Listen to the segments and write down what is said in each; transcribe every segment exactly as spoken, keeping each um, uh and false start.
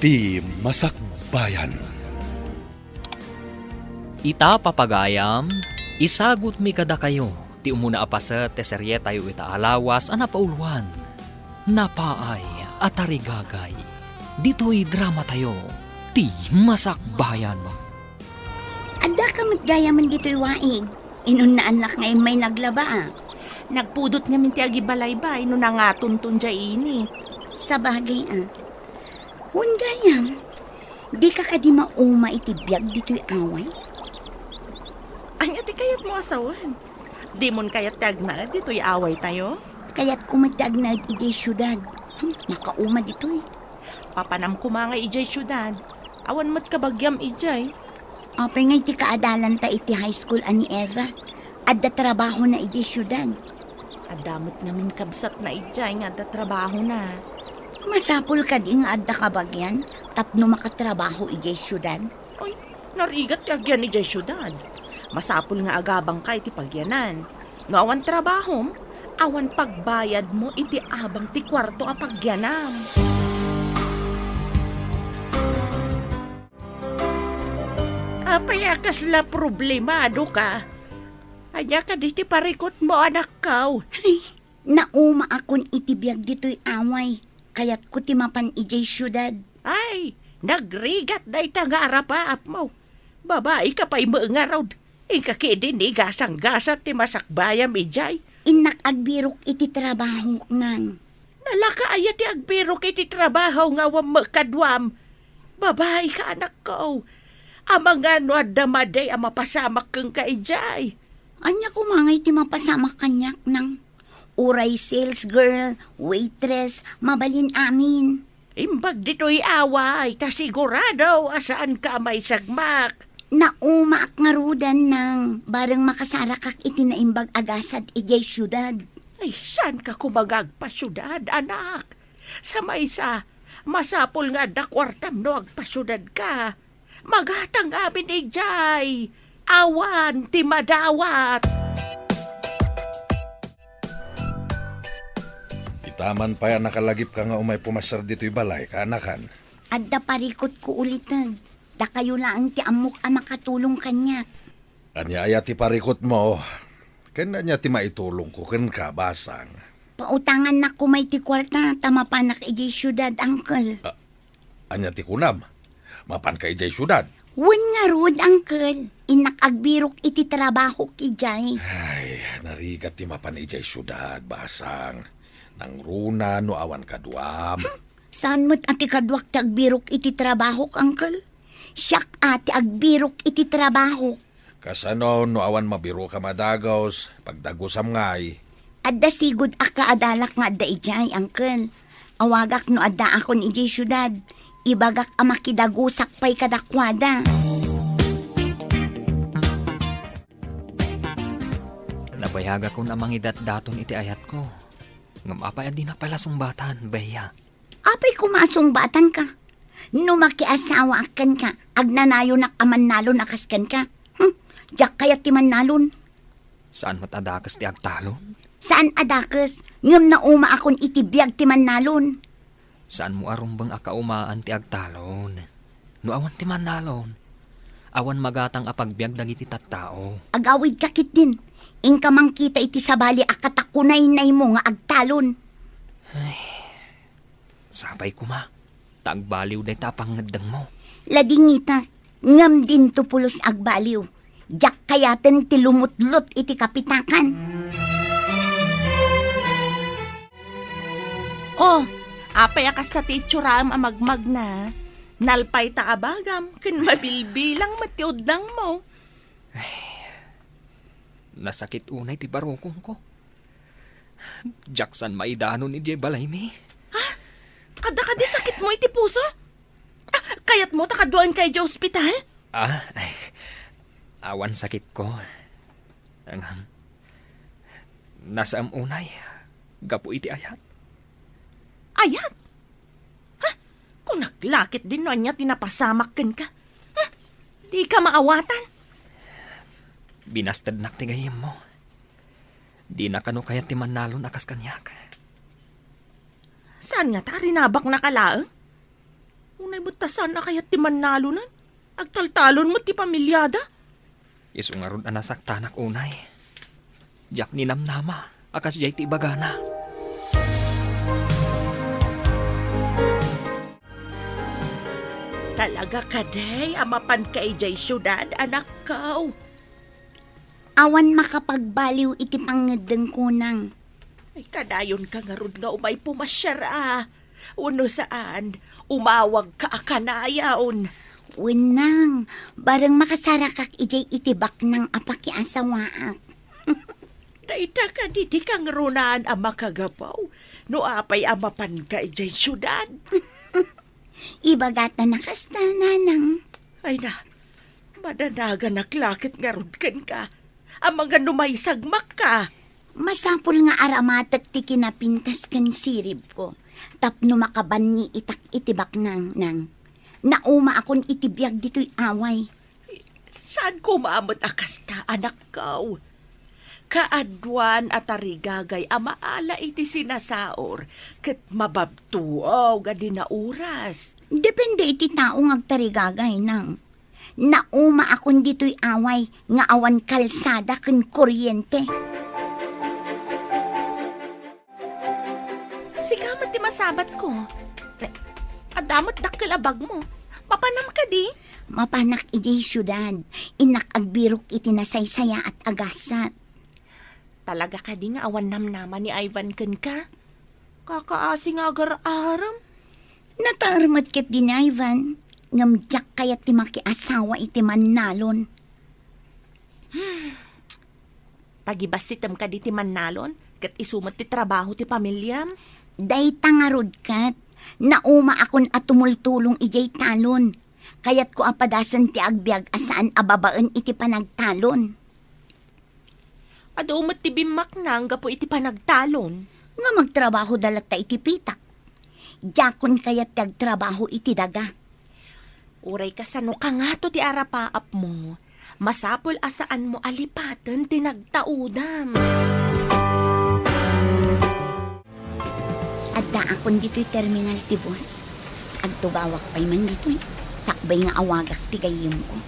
Ti Masakbayan. Ita, papagayam, isagutmi kadakayo ti umuna a paset ti serietayo ita a lawas a napauloan, Napaay a Tarigagay. Ditoy dramatayo, Ti Masakbayan. Adda ka met gayamen ditoy waig. Inunnaannak nga immay naglaba, a. Nagpudot ngamin ti agibalayba, no nangatonton diay init. Sabagay, a. Wen gayam, dika kadi mauma iti biag ditoy away? Ania ti kayatmo a sawen? Dimon kayat ti agnaed ditoy awaytayo? Kayatko met ti agnaed idiay siudad. Hmm, makauma ditoy. Papanam koma nga idiay siudad. Awan met kabagiam idiay. Apay ngay ti kaadalanta iti high school a ni Eva? Adda trabahona idiay siudad. Adda met ngamin kabsatna idiay nga adda trabahona. Masapul kadi nga adda kabagian tapno makatrabaho idiay siudad? Ay, narigat ti agian idiay siudad. Masapul nga agabangka iti pagianan. No awan trabahom, awan pagbayadmo iti abang ti kuarto a pagianam. Apay a kasla problemado ka? Ania kadi ti parikutmo, anakko? Ay, naumaakon iti biag ditoy away. Kayatko ti mapan idiay siudad. Ay, nagrigat dayta nga arapaapmo. Babaika pay met ngarud. Inka ketdi ni gasanggasat ti masakbayam idiay. Innak agbirok iti trabahok, nang. Nalaka aya ti agbirok iti trabaho nga awan met kaduam? Babaika, anakko. Amangan no adda madi a mapasamak kenka idiay. Ania koma ngay ti mapasamak kaniak, nang? Uray sales girl, waitress, mabalin amin. Imbag ditoy away, ta sigurado a saanka a maisagmak. Naumaak ngaruden, nang, bareng makasarakak iti naimbag a gasat idiay siudad. Ay, saanka koma nga agpasiudad, anak? Sa maysa, masapul nga adda kuartam no agpasiudadka. Magatang amin idiay. Awan ti madawat. Ita man pay a nakalagipka nga umay pumassar ditoy balay, kaanakan. Adda parikutko uliteg. Dakayo laeng ti ammok a makatulong kaniak. Ania aya ti parikutmo? Ken ania ti maitulongko kenka, basang? Pautangannak koma iti kuarta ta mapanak idiay siudad, uncle. A-, ania ti kunam? Mapanka idiay siudad? Wen ngarud, uncle. Innak agbirok iti trabahok idiay. Ay, narigat ti mapan idiay siudad, basang. Nangruna no awan kaduam. Saan met a ti kaduak ti agbirok iti trabahok, uncle? Siak a ti agbirok iti trabahok. Kasano no awan mabiroka a dagus, pagdagusam ngay? Adda sigud a kaadalak nga adda idiay, uncle. Awagak no addaakon idiay siudad. Ibagak a makidagusak pay kadakuada. Nabayagakon a mangidatdaton iti ayatko. Ngem apay a dinak pay la sungbatan, Bea? Apay koma a sungbatanka? No makiasawaak kenka, agnanayonak a mannalon a kas kenka. Hmm, diak kayat ti mannalon. Saan met a dakes ti agtalon? Saan a dakes, ngem naumaakon iti biag ti mannalon. Saanmo a rumbeng a kaumaan ti agtalon. No awan ti mannalon, awan magatang a pagbiag dagiti tattao. Agawidka ketdin, inka mangkita iti sabali a katakunaynaymo nga agtalon. Ay, sapay koma, ta agbaliw dayta a pangngeddengmo. Ladingitak, ngem dinto pulos agbaliw. Diak kayaten ti lumutlot iti kapitakan. Oh, apay a kasta ti itsuram a magmagna? Nalpay ta abagam ken mabilbilang met ti udnangmo. Nasakit unay ti barukongko. Diak saan maidanon idiay balaymi. Ha? Adda kadi sakitmo iti puso? Ah, kayatmo ta kaduaenka idiay ospital? Ah, ay, awan sakitko. Ngem, nasaem unay gapu iti ayat. Ayat? Ha? Kunak la ketdin no ania ti napasamak kenka. Ha? Dika maawatan. Binastednak ti gayyemmo. Dina kano kayat ti mannalon a kas kaniak. Saan ngata a rinabaknaka laeng? Unay met ta saan a kayat ti mannalonan. Agtaltalon met ti pamiliada. Isu ngarud a nasaktanak unay. Diak ninamnama a kasdiay ti ibagana. Talaga kadi a mapanka idiay siudad, anakko? Awan makapagbaliw iti pangngeddeng, kunang. Ay, kadayonka ngarud nga umay pumasiar a. Wenno saan, umawagka a kanayon. Wen nang, bareng makasarakak idiay itibaknang a pakiasawaak. Dayta kadi ti kangrunaan a makagapu no apay a mapanka idiay siudad. Ibagata na kasta, nanang. Ay na, madanaganak la ket ngarud kenka. Amangan no maisagmakka. Masapul nga aramatek ti kinapintas ken siribko tapno makabanni itak iti baknang, nang. Naumaakon iti biag ditoy away. Saan koma met a kasta, anakko? Kaaduan a tarigagay a maala iti sinasaor ket mababtuaw nga di nauras. Depende iti tao nga agtarigagay, nang. Naumaakon ditoy away nga awan kalsada ken kuryente. Sika met ti masabatko. Adda met dakkel a bagmo. Mapanam kadi? Mapanak idiay siudad. Innak agbirok iti nasaysayaat a gasat. Talaga kadi nga awan namnama ni Ivan kenka? Kakaasi nga agar-arem. Nataer met ketdi ni Ivan, ngem diak kayat ti makiasawa iti mannalon. Tagibassitem kadi ti mannalon, ket isu met ti trabaho ti pamiliam? Dayta ngarud ket, naumaakon a tumultulong idiay talon. Kayatko a padasen ti agbiag a saan a babaen iti panagtalon. Adu met ti bimmaknang gapu iti panagtalon. Nga magtrabahoda latta iti pitak. Diakon kayat ti agtrabaho iti daga. Uray kasano kangato ti arapaapmo, masapul a saanmo a lipaten ti nagtaudam. Addaakon ditoy terminal ti bus. Agtugawak pay man ditoy. Sakbay nga awagak ti gayyemko.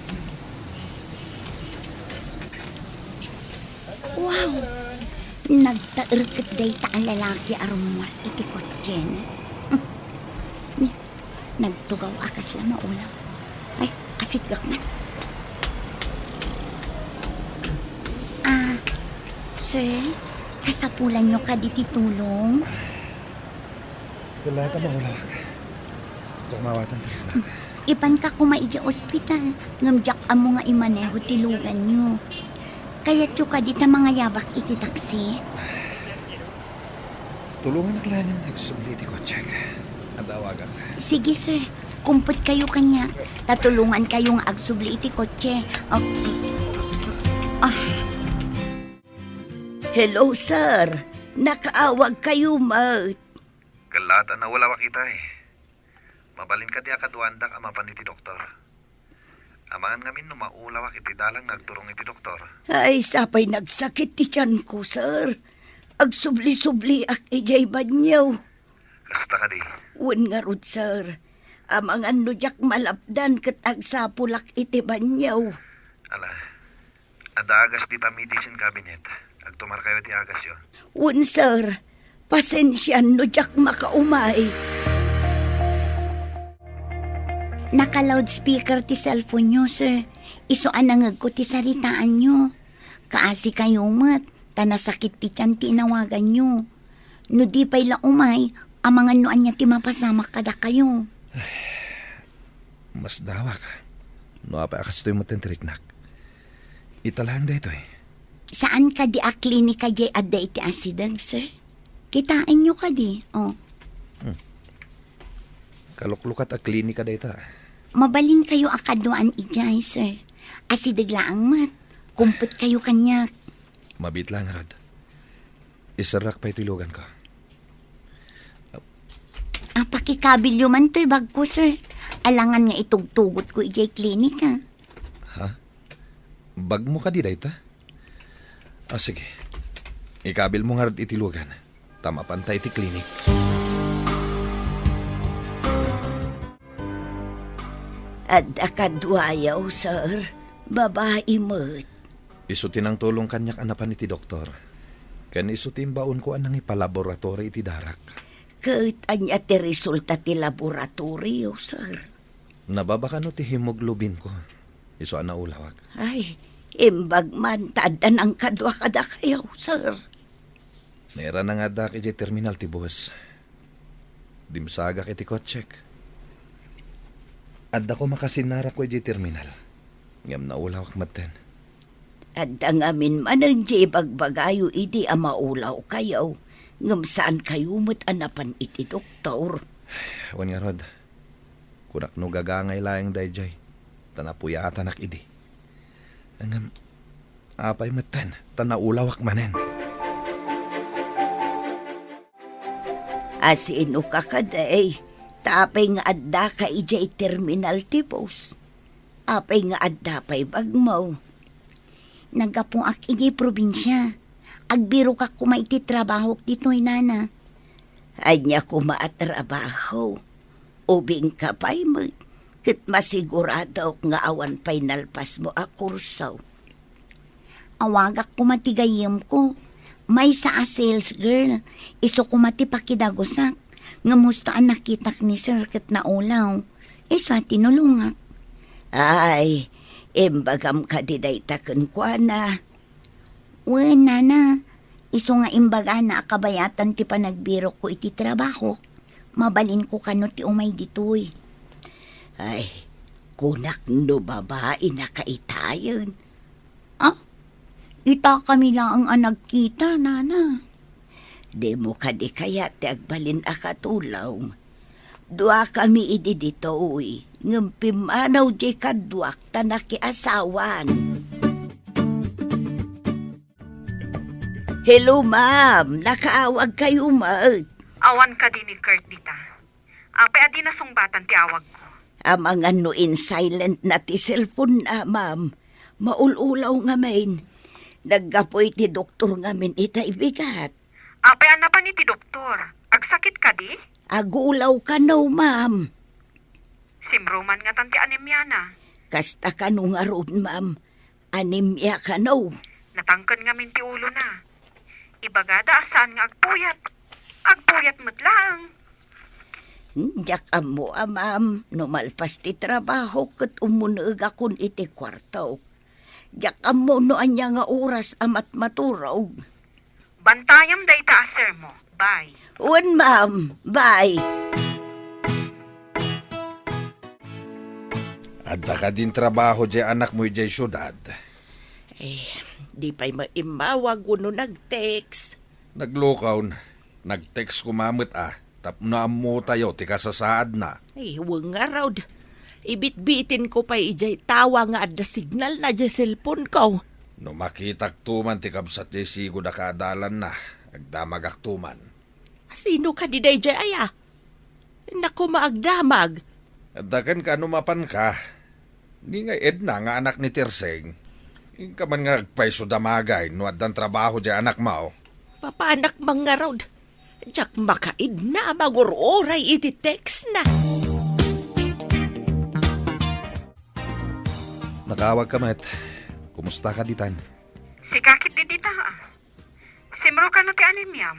Wow! Nagtaer ket dayta a lalaki a rummuar iti kotsena. Ni, nagtugaw a kasla maulaw. Ay, asidgak man. Ah, sir, kasapulanyo kadi ti tulong? Ket la ta maulawak. Diak maawatan ti riknak. Ipanka koma idiay ospital, ngem diak ammo nga imaneho ti luganyo. Kayatyo kadi ta mangayabak iti taksi? Tulonganak laengen nga agsubli iti kotsek. Adda awagak. Sige, sir. Kumpetkayo kaniak. Ta tulongankayo nga agsubli iti kotse. Oh. Ah. Hello, sir. Nakaawagkayo met. Ket la ta naulawak itay. Mabalin kadi a kaduaandak a mapan iti doktor? Amangan ngamin no maulawak iti dalan nga agturong iti doktor. Ay, sapay nagsakit ti tianko, sir. Agsubli-subliak idiay banio. Kasta kadi? Wen ngarud, sir. Amangan no diak malapdan ket agsapulak iti banio. Ala, adda agas dita medicine cabinet. Agtumarkayo ti agasyo. Wen, sir. Pasensian no diak makaumay. Naka-loudspeaker ti cellphone-yo, sir. Isu a nangegko ti saritaanyo. Kaasikayo met, ta nasakit ti tian ti inawaganyo. No di pay la umay, amangan no ania ti mapasamak kadakayo. Masdawak. No apay a kastoy met ti riknak. Ita laeng daytoy. Saan kadi a klinika diay adda iti asideg, sir? Kitaenyo kadi, oh. Hmm. Kaluklukat a klinika dayta. Mabalinkayo a kaduaan idiay, sir. Asideg laeng met. Kumpetkayo kaniak. Mabiit laeng ngarud. Iserrak pay ti luganko. Ah, pakikabilyo man toy bagko, sir. Alangan nga itugtugotko idiay klinika. Ha? Bagmo kadi dayta? Ah, sige. Ikabilmo ngarud iti lugan. Ta mapanta iti klinik. Adda kaduayo, sir. Babai met. Isu ti nangtulong kaniak a napan iti doktor. Ken isu ti imbaonko a nangipalaboratory iti darak. Ket ania ti resulta ti laboratorio, sir? Nababa kano ti hemoglobinko. Isu a naulawak. Ay, imbag man ta adda nangkadua kadakayo, sir. Nairana nga addaak idiay terminal ti bus. Dimsagak iti kotsek. Adda ko makasinarakko idiay terminal. Ngem naulawak metten. Adda ngamin manen ti ibagbagayo idi a maulawkayo, ngem saankayo met a napan iti doktor. Wen ngarud, kunak no gagangay laeng daydiay, ta napuyatanak idi. Ngem, apay metten, ta naulawak manen. Asino ka kadi? Ta apay nga addaka idiay terminal ti bus? Apay nga adda pay bagmo? Naggapuak idiay probinsia. Agbirokak koma iti trabahok ditoy, nana. Ania koma a trabaho? Ubingka pay met, ket masiguradok nga awan pay nalpasmo a kurso. Awagak koma ti gayyemko. Maysa a sales girl, isu koma ti pakidagusak. Ngem husto a nakitak ni sir ket naulaw. Isu a tinulongak. Ay, imbagam kadi dayta kenkuana? Wen, nana. Isu nga imbagana a kabayatan ti panagbirokko iti trabahok. Mabalinko kano ti umay ditoy. Ay, kunak no babainaka itayen. Ah? Itakami laeng a nagkita, nana. Dimo kadi kayat ti agbalin a katulong? Duakami idi ditoy, ngem pimmanaw diay kaduak ta nakiasawan. Hello, ma'am. Nakaawagkayo met. Awan kadi ni Kurt dita? Apay a di nasungbatan ti awagko? Amangan no in-silent na ti cellphone na, ma'am. Maul-ulaw ngamin. Naggapu iti doktor ngamin itay bigat. Apay a napan iti doktor? Agsakit kadi? Agulaw kano, ma'am. Simruman ngatan ti anemiana? Kasta kano ngarud, ma'am. Anemia kano? Natangken ngamin ti ulona. Ibagada a saan nga agpuyat. Agpuyat met laeng. Hmm, diak ammo a, ma'am, no malpas ti trabaho ket ummuneegakon iti kuartok. Diak ammo no ania nga oras a matmaturog. Bantayam dayta a sir mo. Bye. Wen, ma'am. Bye. Adda kadin trabaho diay anakmo idiay siudad? Eh, di pay maimmawag wenno nag-text. Naglukaw na. Nag-text koma met a, tapno ammotayo ti kasasaadna. Ay, wen ngarud. Ibitbitinko pay idiay tawa nga adda signalna idiay cellphoneko. No makitakto man ti kabsat diay sigud a kaadalanna, agdamagakto man. Sino kadi daydiay aya? Naku, maagdamag. Adda kenka no mapanka. Ni nga Edna nga anak ni Tirseng. Inka man nga agpayso damagay no addan trabaho diay anakmo. Papanak man ngarud. Diak makaidna a mangur-uray iti text na. Nakaawag ka met. Kumusta ka ditan? Sika ket di dita, ah. Simro kano ti anemiam?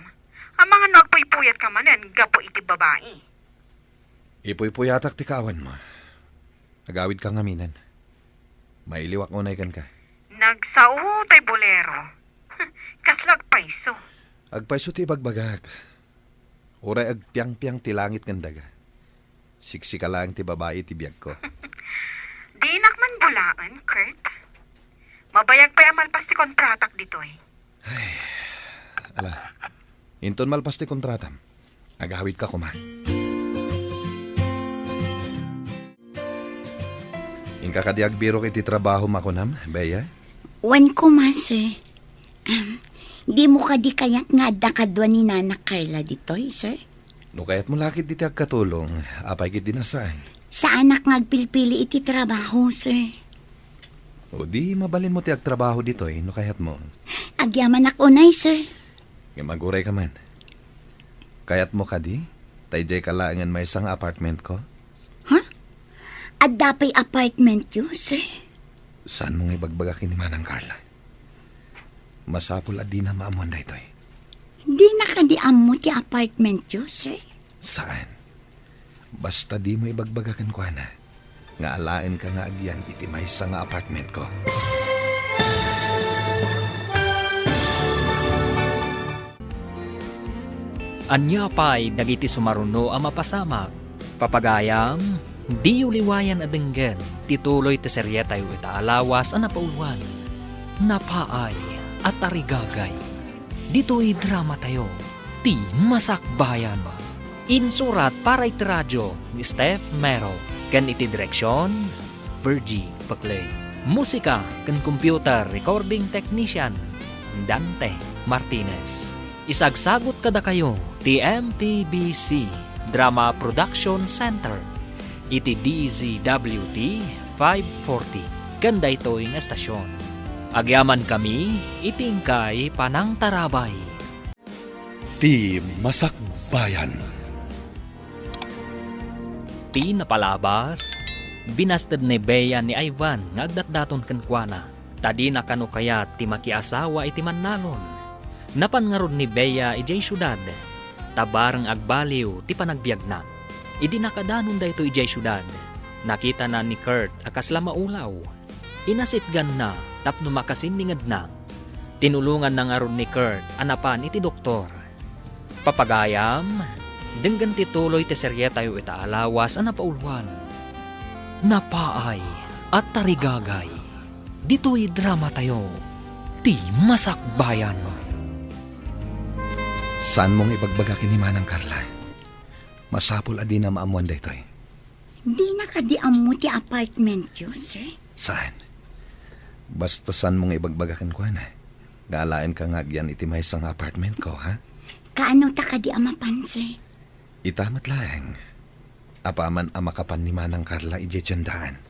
Amangan no agpuypuyat ka manen gapu iti babai. Ipuypuyatak ti kaawan mo. Agawid ka ngaminen. Mailiwak unay kenka. Nagsao tay bolero. Kasla agpayso. Agpayso ti ibagbagak. Uray agpiangpiang ti langit ken daga. Siksika laeng ti babai iti biagko. Dinak man bulaen, Kurt. Mabayag pay a malpas ti kontratak ditoy. Ay, ala. Inton malpas ti kontratam, agawid ka koma. Inka kadi agbirok iti trabaho makunam, Bea? Wen koma, sir. Am, dimo kadi kayat nga adda kadua ni Nana Carla ditoy, sir? No kayatmo la ketdi ti agkatulong, apay ketdi a saan? Saanak nga agpilpili iti trabaho, sir. O di, mabalinmo ti agtrabaho ditoy no kayatmo. Agyamanak unay, sir. Ngem aguray ka man. Kayatmo kadi? Ta idiay ka laengen maysa nga apartmentko? Ha? Adda pay apartmentyo, sir? Saanmo nga ibagbaga ken ni Manang Carla? Masapul a dina maammuan daytoy. Dina kadi ammo ti apartmentyo, sir? Saan? Basta dimo ibagbaga kenkuana nga alaenka nga agyan iti maysa nga apartmentko. Ania pay dagiti sumaruno a mapasamak? Papagayam, diyo liwayan a denggen ti tuloy ti serietayo ita a lawas a napauluan, Napaay a Tarigagay. Ditoy dramatayo, ti Masakbayan. Insurat para iti radio ni Steph Mero, ken iti direksion, Virgie Paclay. Musika ken computer recording technician, Dante Martinez. Isagsagut kadakayo ti M P B C Drama Production Center iti D Z W T five forty ken daytoy nga estasion. Agyamankami iti inkay panangtarabay. Ti Masakbayan. Ti napalabas, binasted ni Bea ni Ivan nga agdatdaton kenkuana, ta dina kano kayat ti makiasawa iti mannalon. Napan ngarud ni Bea idiay siudad, ta bareng agbaliw ti panagbiagna. Idi nakadanon daytoy idiay siudad, nakitana ni Kurt a kasla maulaw. Inasitganna tapno makasinningedna. Tinulonganna ngarud ni Kurt a napan iti doktor. Papagayam, denggen ti tuloy ti serietayo ita a lawas a napauluan, Napaay a Tarigagay. Ditoy dramatayo, ti Masakbayan. Saanmo nga ibagbaga ken ni Manang Carla? Masapul a dina maammuan daytoy. Dina kadi ammo ti apartmentyo, sir? Saan? Basta saanmo nga ibagbaga kenkuana nga alaenka nga agyan iti maysa nga apartmentko, ha? Kaano ta kadi a mapan, sir? Ita met laeng. Apaman a makapan ni Manang Carla idiay tiendaan.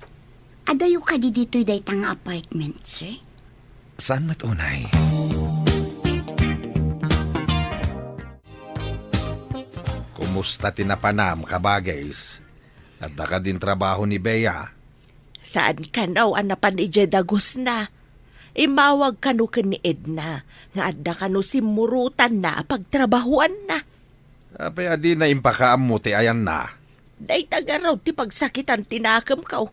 Adayo kadi ditoy dayta nga apartment, sir? Saan met unay? Kumusta ti napanam, kabagis? Adda kadin trabaho ni Bea? Saan kano a napan idiay dagusna. Immawag kano ken ni Edna nga adda kano simmurotanna a pagtrabahoanna. Apay a dina impakaammo ti ayanna? Dayta ngarud ti pagsakitan ti nakemko.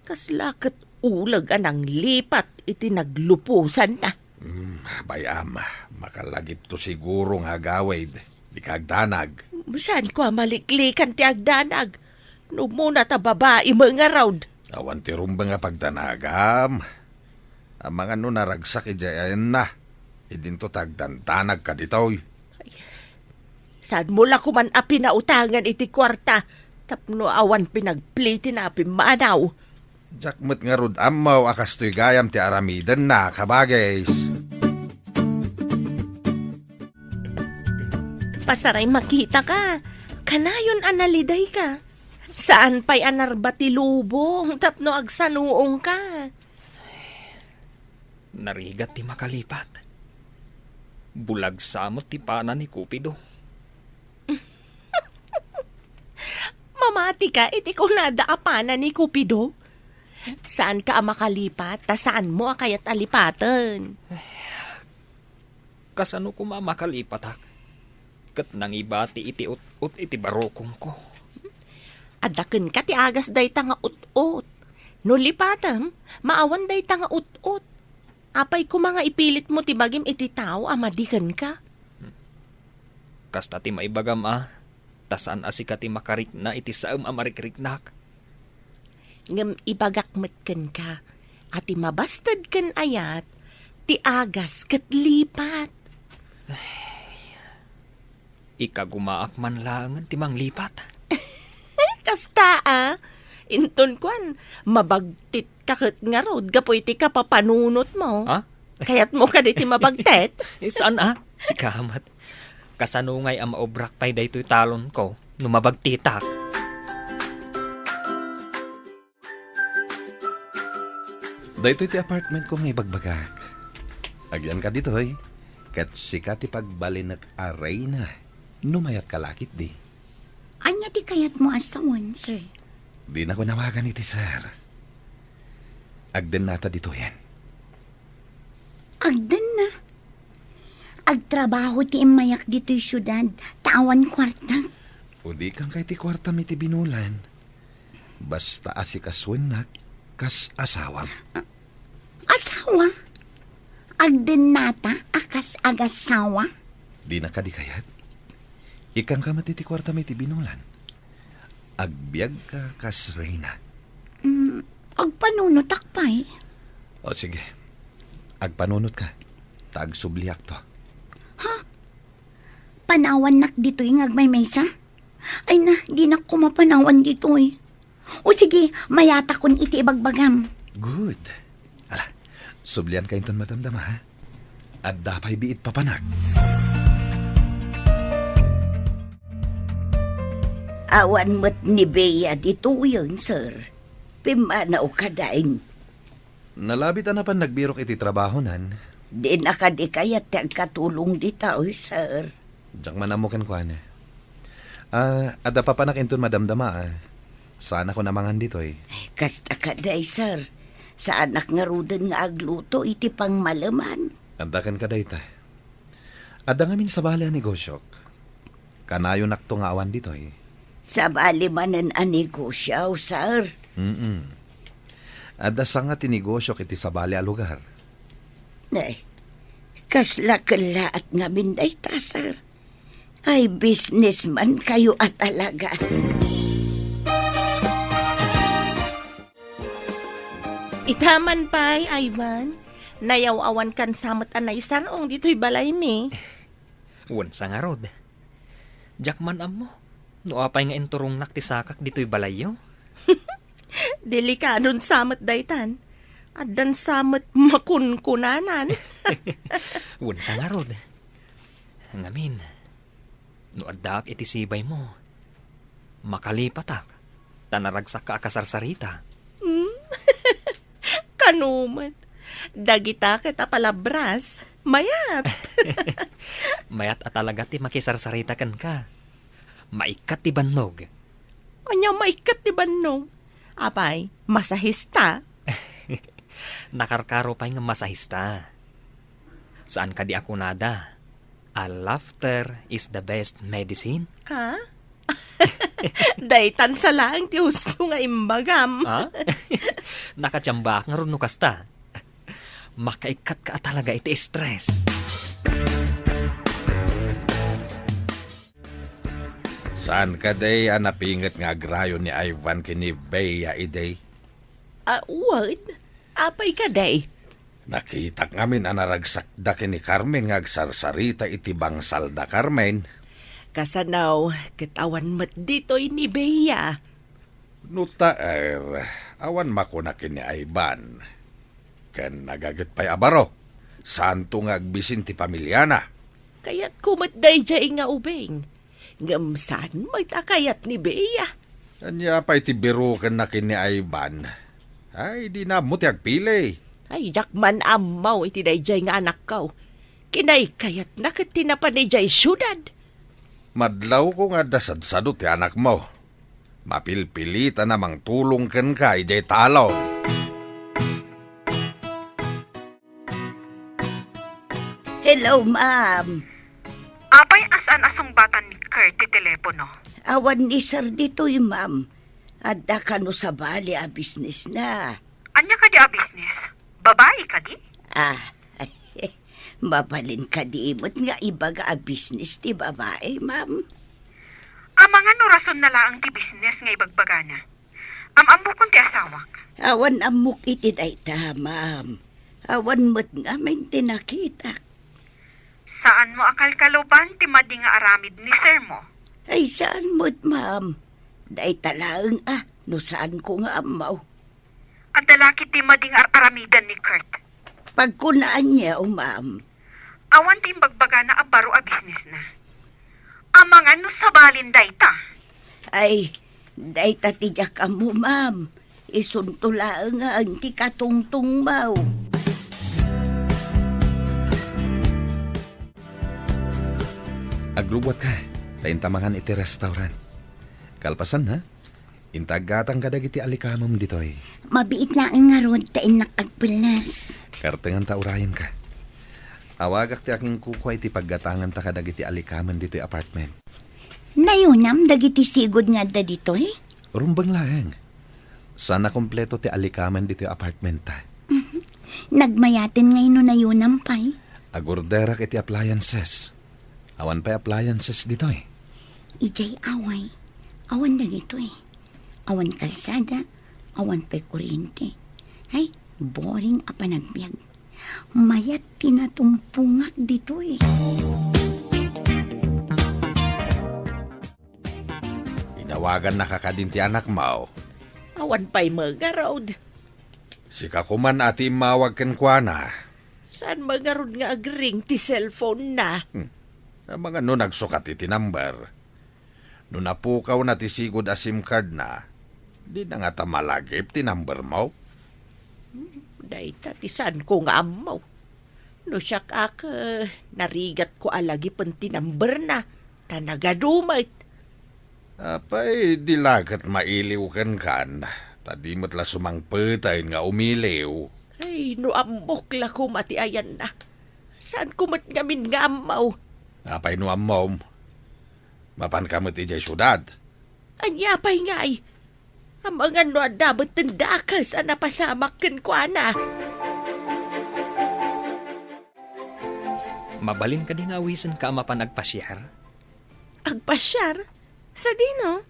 Kasla ket uleg a nanglipat iti nagluposanna. Hmm, bay-am, makalagipto siguro nga agawid. Dika agdanag. Saanko a maliklikan ti agdanag. No umuna ta babai met ngarud. Awan ti rumbeng a pagdanagam. Amangan no naragsak idiay ayanna. Idinto ta agdandanagka ditoy. Ay, saanmo la koman a pinautangan iti kuarta tapno awan pinagplitina a pimmanaw. Diak met ngarud ammo a kastoy gayam ti aramidenna, kabagis. Pasaray makitaka. Kanayon a nalidayka. Saan pay a narba ti lubong tapno agsanuongka. Narigat ti makalipat. Bulag sa met ti pana ni Cupido. Mamatika iti kunada a pana ni Cupido. Saanka a makalipat, ta saanmo a kayat a lipaten. Kasano koma a makalipatak? Ket nangibati iti ut-ot iti barukongko. Adda kenka ti agas dayta nga ut-ot. No lipatem, maawan dayta nga ut-ot. Apay koma nga ipilitmo ti bagim iti tao a madi kenka? Kasta ti maibagam a, ta saan a sika ti makarikna iti saem a marikriknak. Ngem ibagak met kenka a ti mabasted ken ayat, ti agas ket lipat. Ikagumaak man laengen ti manglipat. Kasta a, inton kuan, mabagtit ka ket ngarud gapu iti kapapanunotmo. Ha? Kayatmo kadi ti mabagtit? Eh, saan a? Sika met. Kasano ngay a maobrak pay daytoy talonko no mabagtitak? Daytoy ti apartmentko nga ibagbagak. Agyanka ditoy, ket sika ti pagbalinek a reyna no mayatka la ketdi. Ania ti kayatmo a sawen, sir? Dinak nawagan iti sir. Agdennata ditoyen. Agdenna? Agtrabaho ti immayak ditoy siudad, ta awan kuarta. Udikan kay ti kuartam iti binulan. Basta asikasuennak kas asawam. Asawa? Agdennata a kas agasawa? Dinak kadi kayat? Ikkanka met iti kuartam iti binulan. Agbiagka kas reyna. Mm, agpanunotak pay. O sige, agpanunotka, ta agsubliakto. Ha? Panawannak ditoy nga agmaymaysa? Ay na, dinak koma panawan ditoy. O sige, mayatakon iti ibagbagam. Good. Ala, sublianka inton madamdama, ha? Adda pay biit papanak. Awan met ni Bea ditoyen, sir. Pimmanaw kadain. Nalabit a napan nagbirok iti trabahonan. Dina kadi kayat ti agkatulong ditoy, sir. Diak man ammo kenkuana. Ah, adda papanak inton madamdama, ah. Saanakon a mangan ditoy. Kasta kadi, sir. Saanak ngaruden nga agluto iti pangmaleman. Adda kenka dayta. Adda ngamin sabali a negosyok. Kanayonakto nga awan ditoy. Sabali manen a negosyo, sir? Mm-mm. Adda sanga ti negosyok iti sabali a lugar. Ay, kasla kellaat ngamin dayta, sir. Ay, businessman kayo a talaga. Ita man pay, Ivan. Nayaw-awankan sa met a naisar-ong ditoy balaymi. Wen sa ngarud. Diak man ammo no apay nga inturongnak ti sakak ditoy balayyo. Delikadon sa met daytan. Addan sa met makunkunanan. Wen sa ngarud. Ngamin, no addaak iti sibaymo, makalipatak, ta naragsakka a kasarsarita. Hmm? Kano met, dagita ket a palabras, mayat. Mayat a talaga ti makisarsarita kenka. Maikkat ti bannog. Ania maikkat ti bannog? Apay, masahista? Nakarkaro pay nga masahista. Saan kadi a kunada, "A laughter is the best medicine"? Ha? Daytan sa laeng ti husto nga imbagam. Ha? Nakatiambaak ngarud no kasta. Makaikkatka a talaga iti stress. Saan kadi a napinget nga agrayo ni Ivan ken ni Bea idi? Ah, wen. Apay kadi? Nakitak ngamin a naragsakda ken ni Carmen nga agsarsarita iti bangsalda, Carmen. Kasano ket awan met ditoy ni Bea? No ta, er, awan makuna ken ni Ivan. Ken nagaget pay a baro. Saanto nga agbisin ti pamiliana. Kayatko met daydiay nga ubing. Ngem saan met a kayat ni Bea? Ania pay ti birokenna ken ni Ivan? Ay, dina ammo ti agpili. Ay, diak man ammo iti daydiay nga anakko. Kinaykayatna ket ti napan idiay siudad. Madlawko nga adda sadsado ti anakmo. Mapilpilitan a mangtulong kenka idiay talon. Hello, ma'am. Apay a saan a sungbatan ni Kurt ti telepono? Awan ni sir ditoy, ma'am. Adda kano sabali a business na. Ania kadi a business? Babai kadi? Ah, mabalin kadi met nga ibaga a business ti babai, ma'am? Amangan no rason na laeng ti business nga ibagbagana. Am-ammokon ti asawak. Awan ammok iti dayta, ma'am. Awan met ngamin ti nakitak. Saanmo a kalkaluban ti madi nga aramid ni sir mo? Ay, saan met, ma'am? Dayta laeng a, no saanko nga ammo. Adda la ketdi madi nga ar-aramidan ni Kurt. Pagkunaanyo, ma'am. Awan ti imbagbagana a baro a business na. Amangan no sabalin dayta. Ay, dayta ti diak ammo, ma'am. Isunto laengen ti katungtungmo. Aglubuatka, ta inta mangan iti restaurant. Kalpasan, ha? Inta aggatang kadagiti alikamem ditoy. Mabiit laeng ngarud ta innak agpelles. Kartengen ta urayenka. Awagak ti akinkukua iti paggatanganta kadagiti alikamen ditoy apartment. Nayonam dagiti sigud nga adda ditoy? Rumbeng laeng. Saan a kompleto ti alikamen ditoy apartmenta. Mhm. Nagmayaten ngay no nayonam pay. Agorderak iti appliances. Awan pay appliances ditoy. Idiay away, awan dagitoy. Awan kalsada, awan pay kuryente. Ay, boring a panagbiag. Mayat ti natumpongak ditoy. Inawagannaka kadin ti anakmo? Awan pay met ngarud. Sika koman a ti immawag kenkuana. Saan met ngarud nga agring ti cellphone-na? Hmm. Amangan no nagsukat iti number. No napukawna ti sigud a SIM card-na, dina ngata malagip ti number-mo? Hmm, dayta ti saanko nga ammo. No siak ak, eh, narigatko a lagipen ti number-na, ta nagadu met. Apay, di la ket mailiw kenkan, ta di met la sumangpetaen nga umiliw. Ay, no ammok la koma ti ayanna. Saanko met ngamin nga ammo. Apay no ammom? Mapanka met idiay siudad. Ania pay ngay? Amangan no adda met ti dakes a napasamak kenkuana. Mabalin kadi nga awisenka a mapan agpasiar? Agpasiar? Sadino?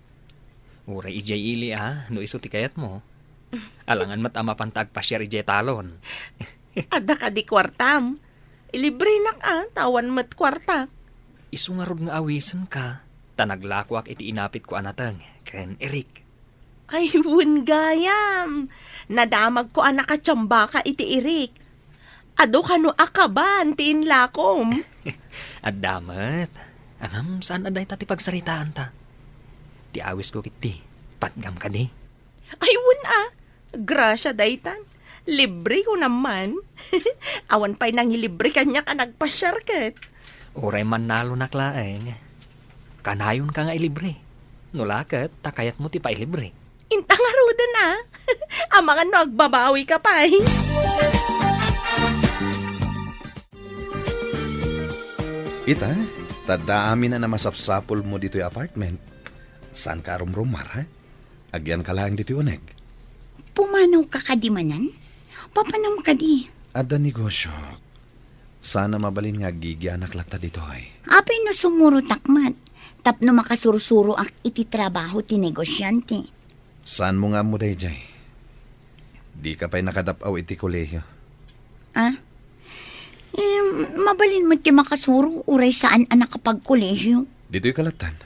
Uray idiay ili a, no isu ti kayatmo. Alangan met a mapanta agpasiar idiay talon. Adda kadi kuartam? Ilibrenak a, ta awan met kuartak. Isu ngarud nga awisenka, ta naglakoak iti inapitko a nateng ken Eric. Ay, wen gayam! Nadamagko a nakatsambaka iti Eric. Adu kano a kaban ti inlakom? Adda met. Ngem saan a dayta ti pagsaritaanta. Ti awisko ketdi, patgam kadi. Ay, wen a. Grasia daytan. Libre ko naman. Awan pay nangilibre kaniak a nagpasiar ket. Uray mannalonak laeng. Kanayonka nga ilibre. No la ket, ta kayatmo ti pailibre. Inta ngaruden a. Amangan no agbabawika pay. Ita, ta adda amin a namasapsapulmo ditoy apartment. Saanka a rumrumar, ha? Agyanka laeng ditoy uneg. Pumanawka kadi manen? Papanam kadi? Adda negosiok. Saan a mabalin nga aggigyanak latta ditoy. Apay no sumurotak met, tapno makasursuroak iti trabaho ti negosiante. Saanmo nga ammo daydiay? Dika pay nakadap-aw iti kolehio. Ah? Em, mabalin met ti makasuro, uray saan a nakapagkolehio. Ditoy ka lattan.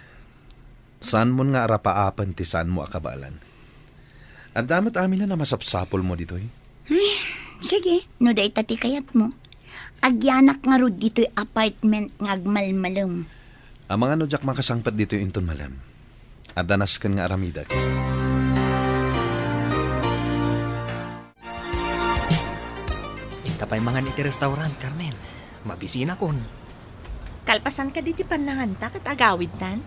Saanmon nga arapaapen ti saanmo a kabaelan. Adda met aminen a masapsapulmo ditoy. Ay, sige, no dayta ti kayatmo. Agyanak ngarud ditoy apartment nga agmalmalem. Amangan no diak makasangpet ditoy inton malem. Adda nasken nga aramidek. Inta pay mangan iti restaurant, Carmen. Mabisinakon. Kalpasan kadi ti pannanganta ket agawidtan?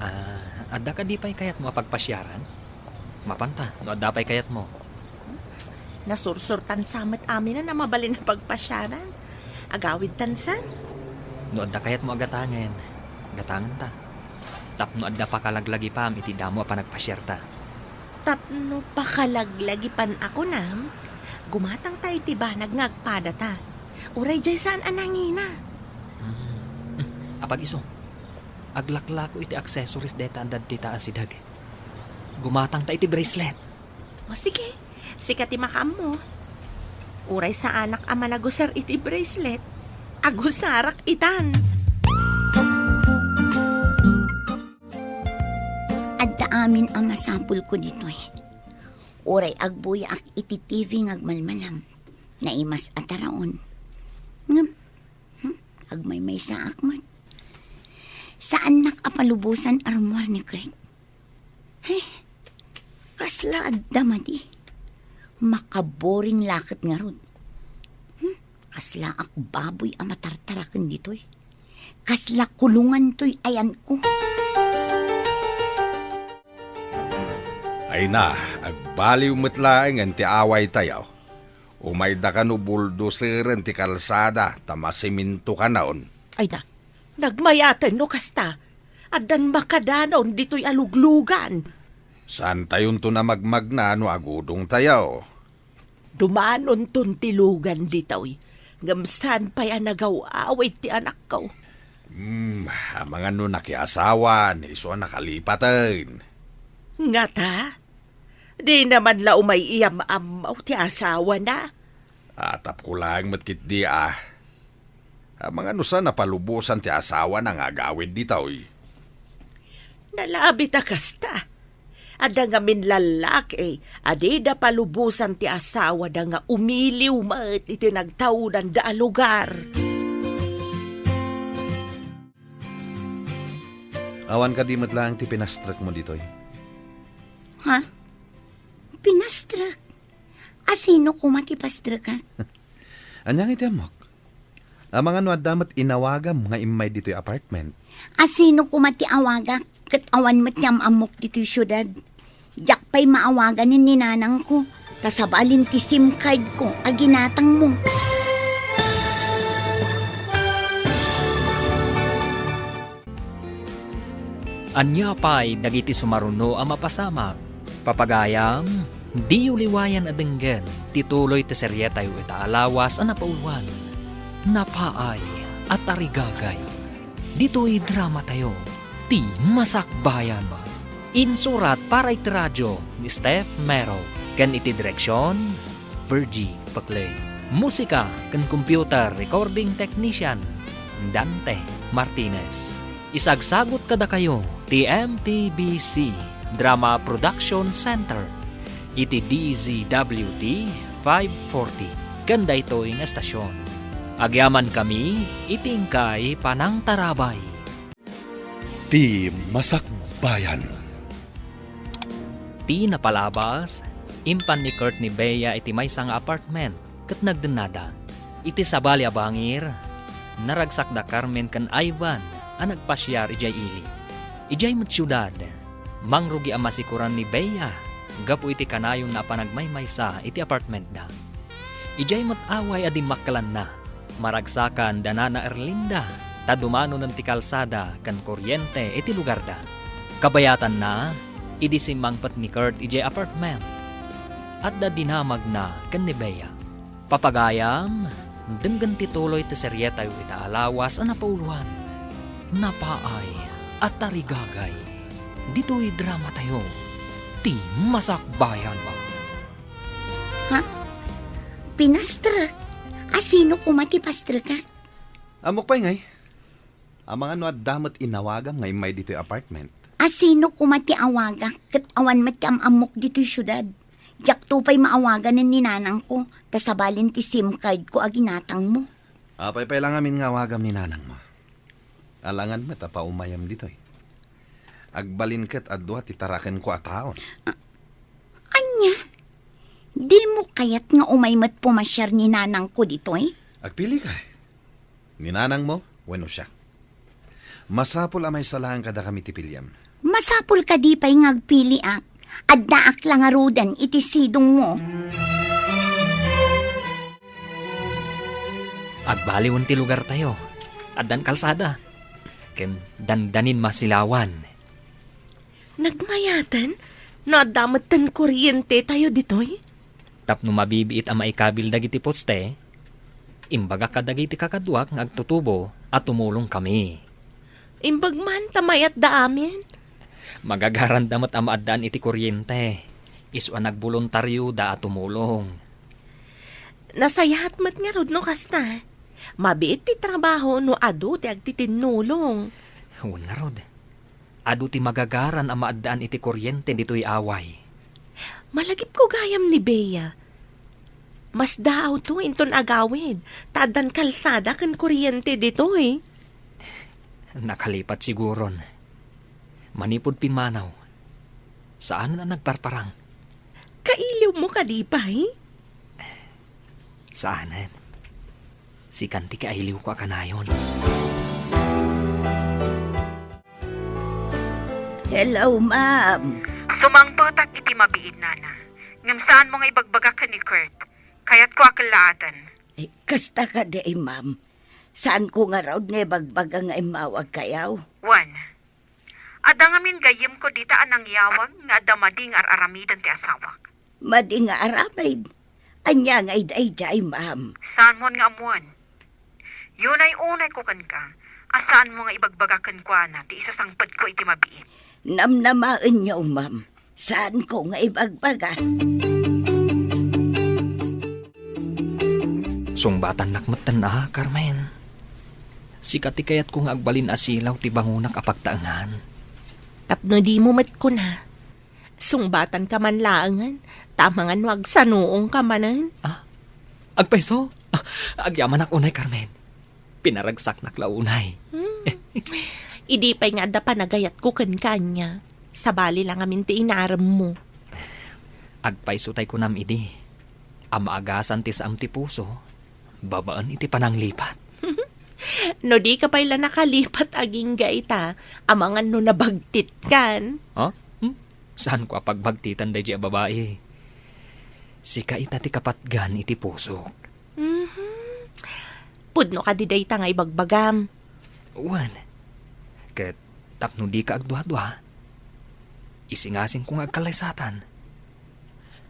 Ah, adda kadi pay kayatmo a pagpasiaran? Mapanta, no adda pay kayatmo. Nasursurtan sa met aminen a mabalin a pagpasiaran. Agawidtan sa? No adda kayatmo a gatangen, gatangenta. Tapno adda pakalaglagipam iti damo a panagpasiarta. Tapno pakalaglagipan a kunam, gumatangta iti banag nga agpadata. Uray diay saan a nangina. Hmm. Apag-isu, aglaklako iti accessories dayta a daddi ta a sideg. Gumatangta iti bracelet. O sige, sika ti makaammo. Uray saanak a managusar iti bracelet, agusarak itan. Adda amin a masapulko ditoy. Uray agbuyaak iti T V nga agmalmalam, naimas a taraon. Ngem, hmm, agmaymaysaak met. Saannak a palubosan a rummuar ni Kurt. He, kasla adda madi. Makaboring la ket ngarud. Hmm, kaslaak baboy a matartaraken ditoy. Kasla kulongan toy ayanko. Ay na, agbaliw met laengen ti awaytayo. Umayda kano buldoseren ti kalsada ta masiminto kanayon. Ay na, nagmayaten no kasta. Addan makadanaon ditoy a luglugan. Saantayonton a magmagna no agudongtayo. Dumanonton ti lugan ditoy, ngem saan pay a nagaw-awid ti anakko. Hmm, amangan no nakiasawan, isu a nakalipaten. Ngata? Di naman la umay iyam-ammo ti asawana? Atapko laeng met ketdi a. Amangan no saan a palubosan ti asawana nga agawid ditoy. Nalabit a kasta. Adda ngamin lallaki a dida palubosan ti asawada nga umiliw met iti nagtaudanda a lugar. Awan kadi met laeng ti pinastrekmo ditoy? Ha? Pinastrek? Asino koma ti pastrekak? Ania nga iti ammok? Amangan no adda met inawagam nga immay ditoy apartment. Asino koma ti awagak ket awan met ti am-ammok ditoy siudad? Diak pay maawaganen ni nanangko, ta sabalin ti SIM card ko a ginatangmo. Ania pay dagiti sumaruno a mapasamak? Papagayam, diyo liwayan a denggen ti tuloy ti serietayo ita a lawas a napauluan, Napaay a Tarigagay. Ditoy dramatayo, ti Masakbayan. Insurat para iti radio ni Steph Mero, ken iti direksion, Virgie Paclay. Musika ken computer recording technician, Dante Martinez. Isagsagut kadakayo ti M P B C Drama Production Center iti D Z W T five forty ken daytoy nga estasion. Agyamankami iti inkay panangtarabay. Ti Masakbayan. Ti napalabas, impan ni Kurt ni Bea iti maysa nga apartment ket nagdennada. Iti sabali a bangir, naragsak da Carmen ken Ivan a nagpasiar idiay ili. Idiay met siudad, mangrugi a masikoran ni Bea gapu iti kanayonna a panagmaymaysa iti apartmentda. Idiay met away a dimmakkelanna, maragsakan da Nana Erlinda ta dumanonen ti kalsada ken koriente iti lugarda. Kabayatanna, idi simmangpet ni Kurt idiay apartment, adda dinamagna ken ni Bea. Papagayam, denggen ti tuloy ti serietayo ita a lawas a napauluan, Napaay a Tarigagay. Ditoy dramatayo, ti Masakbayan. Ha? Pinastrek? Asino koma ti pastrekak? Ammok pay ngay. Amangan no adda met inawagam nga immay ditoy apartment. Asino koma ti awagak ket awan met ti am-ammok ditoy siudad? Diakto pay maawaganen ni nanangko, ta sabalin ti SIM card ko a ginatangmo. Apay pay la ngamin nga awagam ni nanangmo? Alangan met a paumayam ditoy. Agbalin ket adu ti tarakenko a taon. A-, ania? Dimo kayat nga umay met pumasiar ni nanangko ditoy? Agpili ka. Ni nanangmo wenno siak. Masapul a maysa laeng kadakami ti piliam. Masapul kadi pay nga agpiliak. Addaak la ngaruden iti sidongmo. Agbaliwen ti lugartayo. Addan kalsada. Ken dandanin masilawan. Nagmayaten no adda metten korientetayo ditoy? Tapno mabibiit a maikabil dagiti poste, imbagak kadagiti kakaduak nga agtutubo a tumulongkami. Imbag man ta mayatda amin. Magagaranda met a maaddaan iti koriente. Isu a nagboluntarioda a tumulong. Nasayaat met ngarud no kasta. Mabiit ti trabaho no adu ti agtitinnulong. Wen ngarud. Adu ti magagaran a maaddaan iti koriente ditoy away. Malagipko gayam ni Bea. Masdaawto inton agawid, ta addan kalsada ken koriente ditoy. Nakalipat siguron. Manipud pimmanaw, saanen a nagparparang. Kailiwmo kadi pay? Saanen. Sikan ti kailiwko a kanayon. Hello, ma'am. Sumangpetak iti mabiit, nana. Ngem saanmo nga ibagbaga ken ni Kurt. Kayatko a kellaaten. Eh, kasta kadi, ma'am. Saanko ngarud nga ibagbaga nga immawagkayo? Wen, adda ngamin gayyemko dita a nangyawag nga adda madi nga ar-aramiden ti asawak. Madi nga aramid? Ania nga idaydiay, ma'am? Saanmon nga ammoen? Yunay-unayko kenka a saanmo nga ibagbaga kenkuana ti isasangpetko iti mabiit. Namnamaenyo, ma'am. Saanko nga ibagbaga. Sungbatannak metten a, Carmen. Sika ti kayatko nga agbalin a silaw ti bangonak a pagtaengan. Tapno dimo met kuna, sungbatanka man laengen, ta amangan no agsanuongka manen. Ah, agpayso? Ah, agyamanak unay, Carmen. Pinaragsaknak la unay. Hmm. Idi pay nga adda panagayatko kenka ania, sabali la ngamin ti inaremmo. Agpayso tay kunam idi a maagasan ti saem ti puso babaen iti pananglipat. No dika pay la nakalipat agingga ita, amangan no nabagtitkan. Ha? Hmm? Saanko a pagbagtitan daydiay a babai. Sika ita ti kapatgan iti pusok. Mhm. Pudno kadi dayta nga ibagbagam? Wen, ket tapno dika agduadua, isingasingko nga agkallaysatan.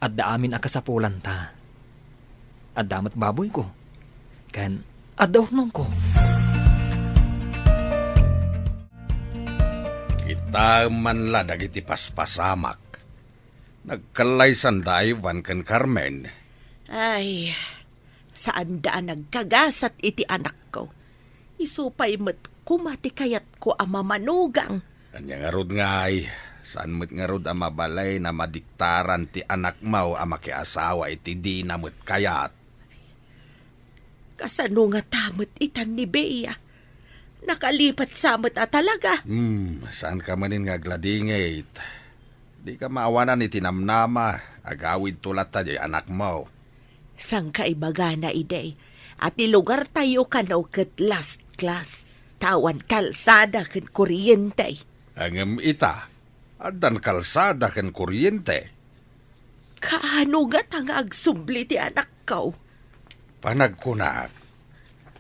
Adda amin a kasapulanta. Adda met baboyko, ken adda urnongko. Kitaem man la dagiti paspasamak. Nagkallaysanda Ivan ken Carmen. Ay, saanda a nagkagasat iti anakko. Isu pay met koma ti kayatko a mamanugang. Ania ngarud ngay, saan met ngarud a mabalin a madiktaran ti anakmo a makiasawa iti dina met kayat? Kasano ngata met itan ni Bea? Nakalipat sa met a talaga. Hmm, saanka manen nga agladingit. Dika maawanan iti namnama, agawidto latta diay anakmo. Saan ka ibagana idi a ti lugartayo kano ket last class, ta awan kalsada ken kuryente? Ngem ita, addan kalsada ken kuryente. Kaano ngata nga agsubli ti anakko? Panagkunak,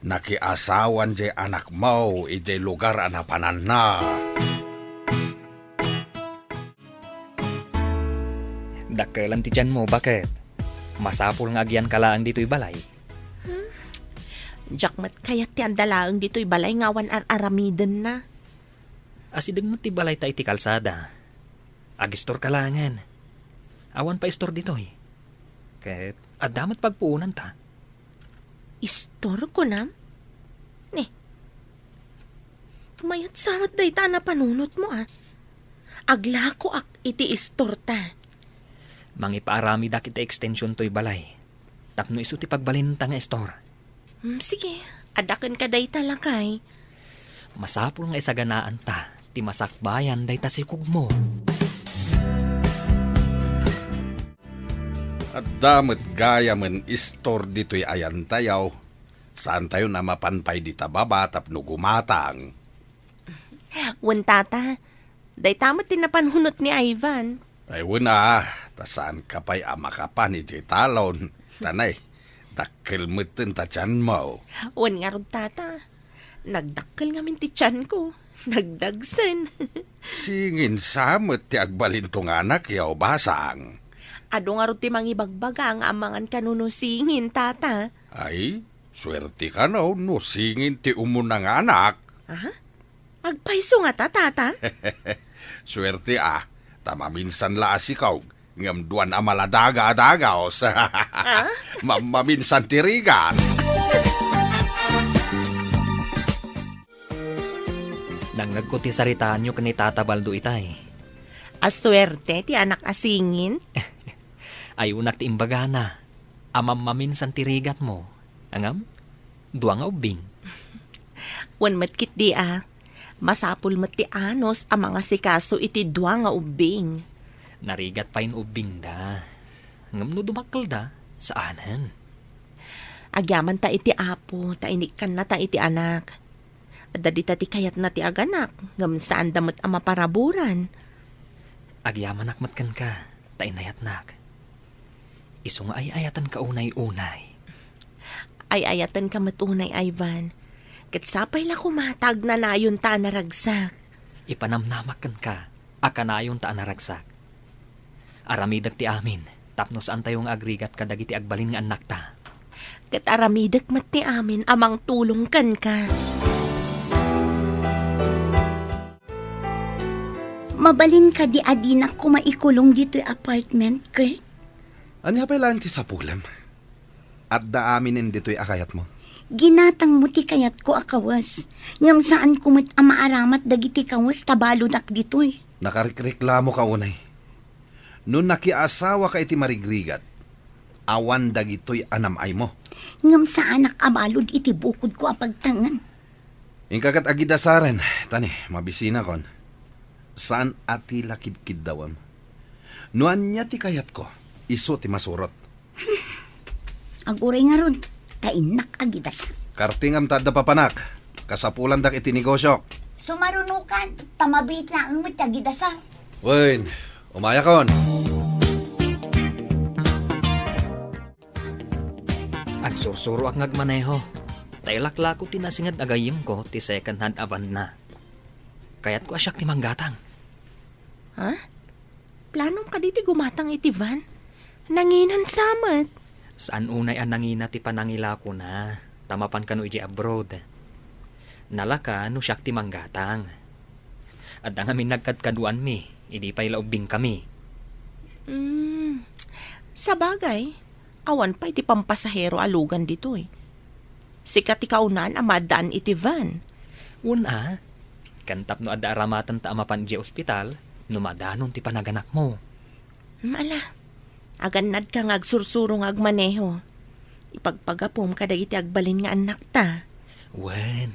nakiasawan diay anakmo idiay lugar a napananna. Dakkelan ti tianmo, baket? Masapul nga agyanka laeng ditoy balay. Hmm. Diak met kayat ti adda laeng ditoy balay nga awan ar-aramidenna. Asideg met ti balayta iti kalsada. Agistorka laengen. Awan pay istor ditoy. Ket adda met pagpuonanta. Istor, kunam? Ni, mayat sa met dayta a napanunotmo, a. Aglakoak iti istorta. Mangipaaramidak iti extension toy balay. Tapno isu ti pagbalinenta nga istor. Hmm, sige, adda kenka dayta, lakay. Masapul nga isaganaanta ti masakbayan dayta sikogmo. Adda met gayamen istor ditoy ayantayo. Saantayon a mapan pay dita baba tapno gumatang. Wen, tata, dayta met ti napanunot ni Ivan. Ay, wen a, ta saanka pay a makapan iti talon. Tanay, dakkel metten ta tianmo. Wen ngarud, tata. Nagdakkel ngamin ti tianko. Nagdagsen. Singin sa met ti agbalinto nga anakyo, basang. Adu ngarud ti mangibagbaga nga amangan kano no singin, tata. Ay, suerte kano no singin ti umuna nga anak. Aha? Agpayso ngata, tata? Suerte a, ta maminsan la a sikog, ngem duan a maladaga a dagaos. Ah? Ma-, maminsan ti rigat. Nangngegko ti saritaanyo ken ni Tata Baldo itay. A suerte ti anak a singin. Ayunak ti imbagana a mammaminsan ti rigatmo. Ngem, dua nga ubbing. Wen met ketdi a, masapul met ti anus a mangasikaso iti dua nga ubbing. Narigat pay no ubbingda. Ngem no dumakkelda, saanen. Agyamanta iti Apo, ta inikkannata iti anak. Adda dita ti kayatna ti aganak, ngem saanda met a maparaburan. Agyamanak met kenka, ta inayatnak. Isu nga ay-ayatenka unay-unay. Ay-ayatenka met unay, Ivan. Ket sapay la koma ta agnanayonta a naragsak. Ipanamnamak kenka a kanayonta a naragsak. Aramidek ti amin, tapno saantayo nga agrigat kadagiti agbalin nga annakta. Ket aramidek met ti amin a mangtulong kenka. Mabalin kadi a dinak koma ikulong ditoy apartment, Kurt? Ania pay laeng ti sapulem? Adda aminen ditoy a kayatmo. Ginatangmo ti kayatko a kawes, ngem saanko met a maaramat dagiti kawes ta baludak ditoy. Nakarikreklamoka unay. No nakiasawaka iti marigrigat, awan dagitoy a nam-aymo. Ngem saanak a balud iti bukodko a pagtengen. Inka ket agidasaren, tani, mabisinakon. Saan a ti la kidkiddawem. No ania ti kayatko, isu ti masurot. Aguray ngarud, ta innak agidasar. Kartingam ta adda papanak. Kasapulandak iti negosiok. Sumarunokan, ta mabiit laeng met ti agidasar. Wen, umayakon. Agsursuroak nga agmaneho. Ta ilaklako ti nasinged a gayyemko ti second hand a van-na. Kayatko a siak ti manggatang. Ha? Planom kadi ti gumatang iti van? Nanginan sa met. Saan unay a nangina ti panangilakona, ta mapan kano idiay abroad. Nalaka no siak ti manggatang. Adda ngamin nagkadkaduanmi, idi pay la ubbingkami. Hmm, sabagay, awan pay ti pampasahero a lugan ditoy. Sika ti kaunaan a maaddaan iti van. Wen a, ken tapno adda aramatenta a mapan idiay ospital, no madanon ti panaganakmo. Hmm, ala, agannadka nga agsursuro nga agmaneho. Ipagpagapom kadagiti agbalin nga annakta. Wen,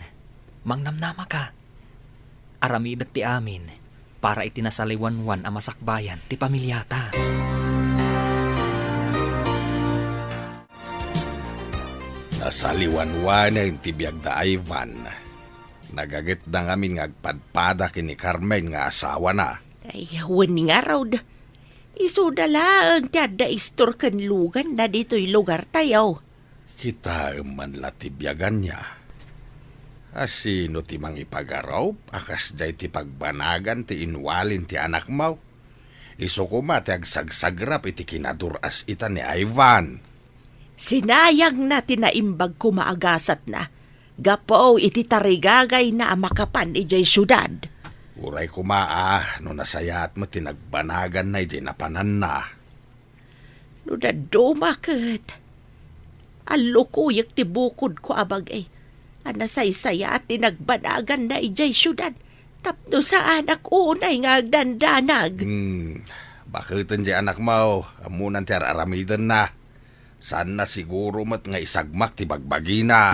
mangnamnamaka. Aramidek ti amin para iti nasaliwanwan a masakbayan ti pamiliata. Nasaliwanwanen ti biag da Ivan. Nagangitda ngamin nga agpadpada ken ni Carmen nga asawana. Ay, wen ngarud. Isuda laeng ti adda istor ken luganna ditoy lugartayo. Kitaem man la ti biaganna. A sino ti mangipagarup a kasdiay ti pagbanagan ti inwalin ti anakmo? Isu koma ti agsagsagrap iti kinadur-as-itan ni Ivan. Sinayangna ti naimbag koma a gasatna gapu iti tarigagayna a makapan idiay siudad. Uray koma a no nasayaat met ti nagbanaganna idiay napananna. No dadduma ket, allukuyek ti bukodko a bagi a nasaysayaat ti nagbanaganna idiay siudad tapno saanak unay nga agdandanag. Hmm, baketen diay anakmo, ammonan ti ar-aramidenna. Saanna siguro met nga isagmak ti bagbagina.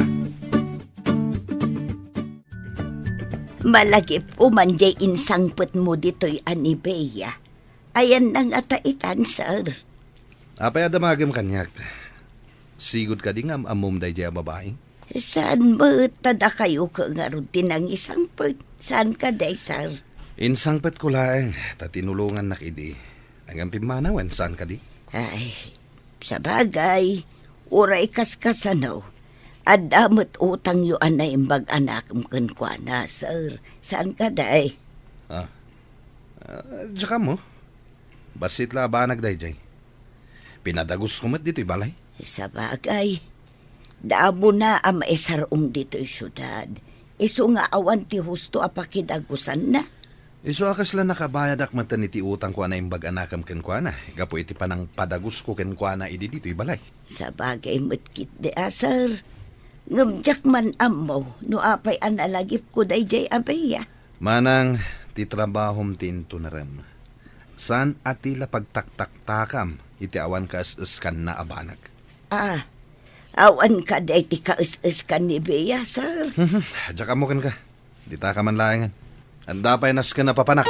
Malagipko man diay insangpetmo ditoy a ni Bea. Ayanna ngata itan, sir? Apay a damagem kaniak? Sigud kadi nga am-ammom daydiay a babai? Saan met ta dakayo ket ngarud ti nangisangpet? Saan kadi, sir? Insangpetko laeng ta tinulongannak idi. Ngem pimmanawen, saan kadi? Ay, sabagay, uray kaskasano, adda met utangyo a naimbag a nakem kenkuana, sir. Saan kadi? Ah. Ah, diak ammo. Bassit la a banag daydiay. Pinadagusko met ditoy balay. Sabagay, damo na a maisar-om ditoy siudad. Isu nga awan ti husto a pakidagusanna. Isu a kasla nakabayadak metten iti utangko a naimbag a nakem kenkuana, gapu iti panangpadagusko kenkuana idi ditoy balay. Sabagay met ketdi a, sir. Ngem diak man ammo no apay a nalagipko daydiay a Bea. Manang, ti trabahom ti intunarem. Saan a ti la pagtaktaktakam iti awan kaes-eskanna a banag. Ah, awan kadi ti kaes-eskan ni Bea, sir? Diak ammo kenka. Ditaka man laengen. Adda pay nasken a papanak.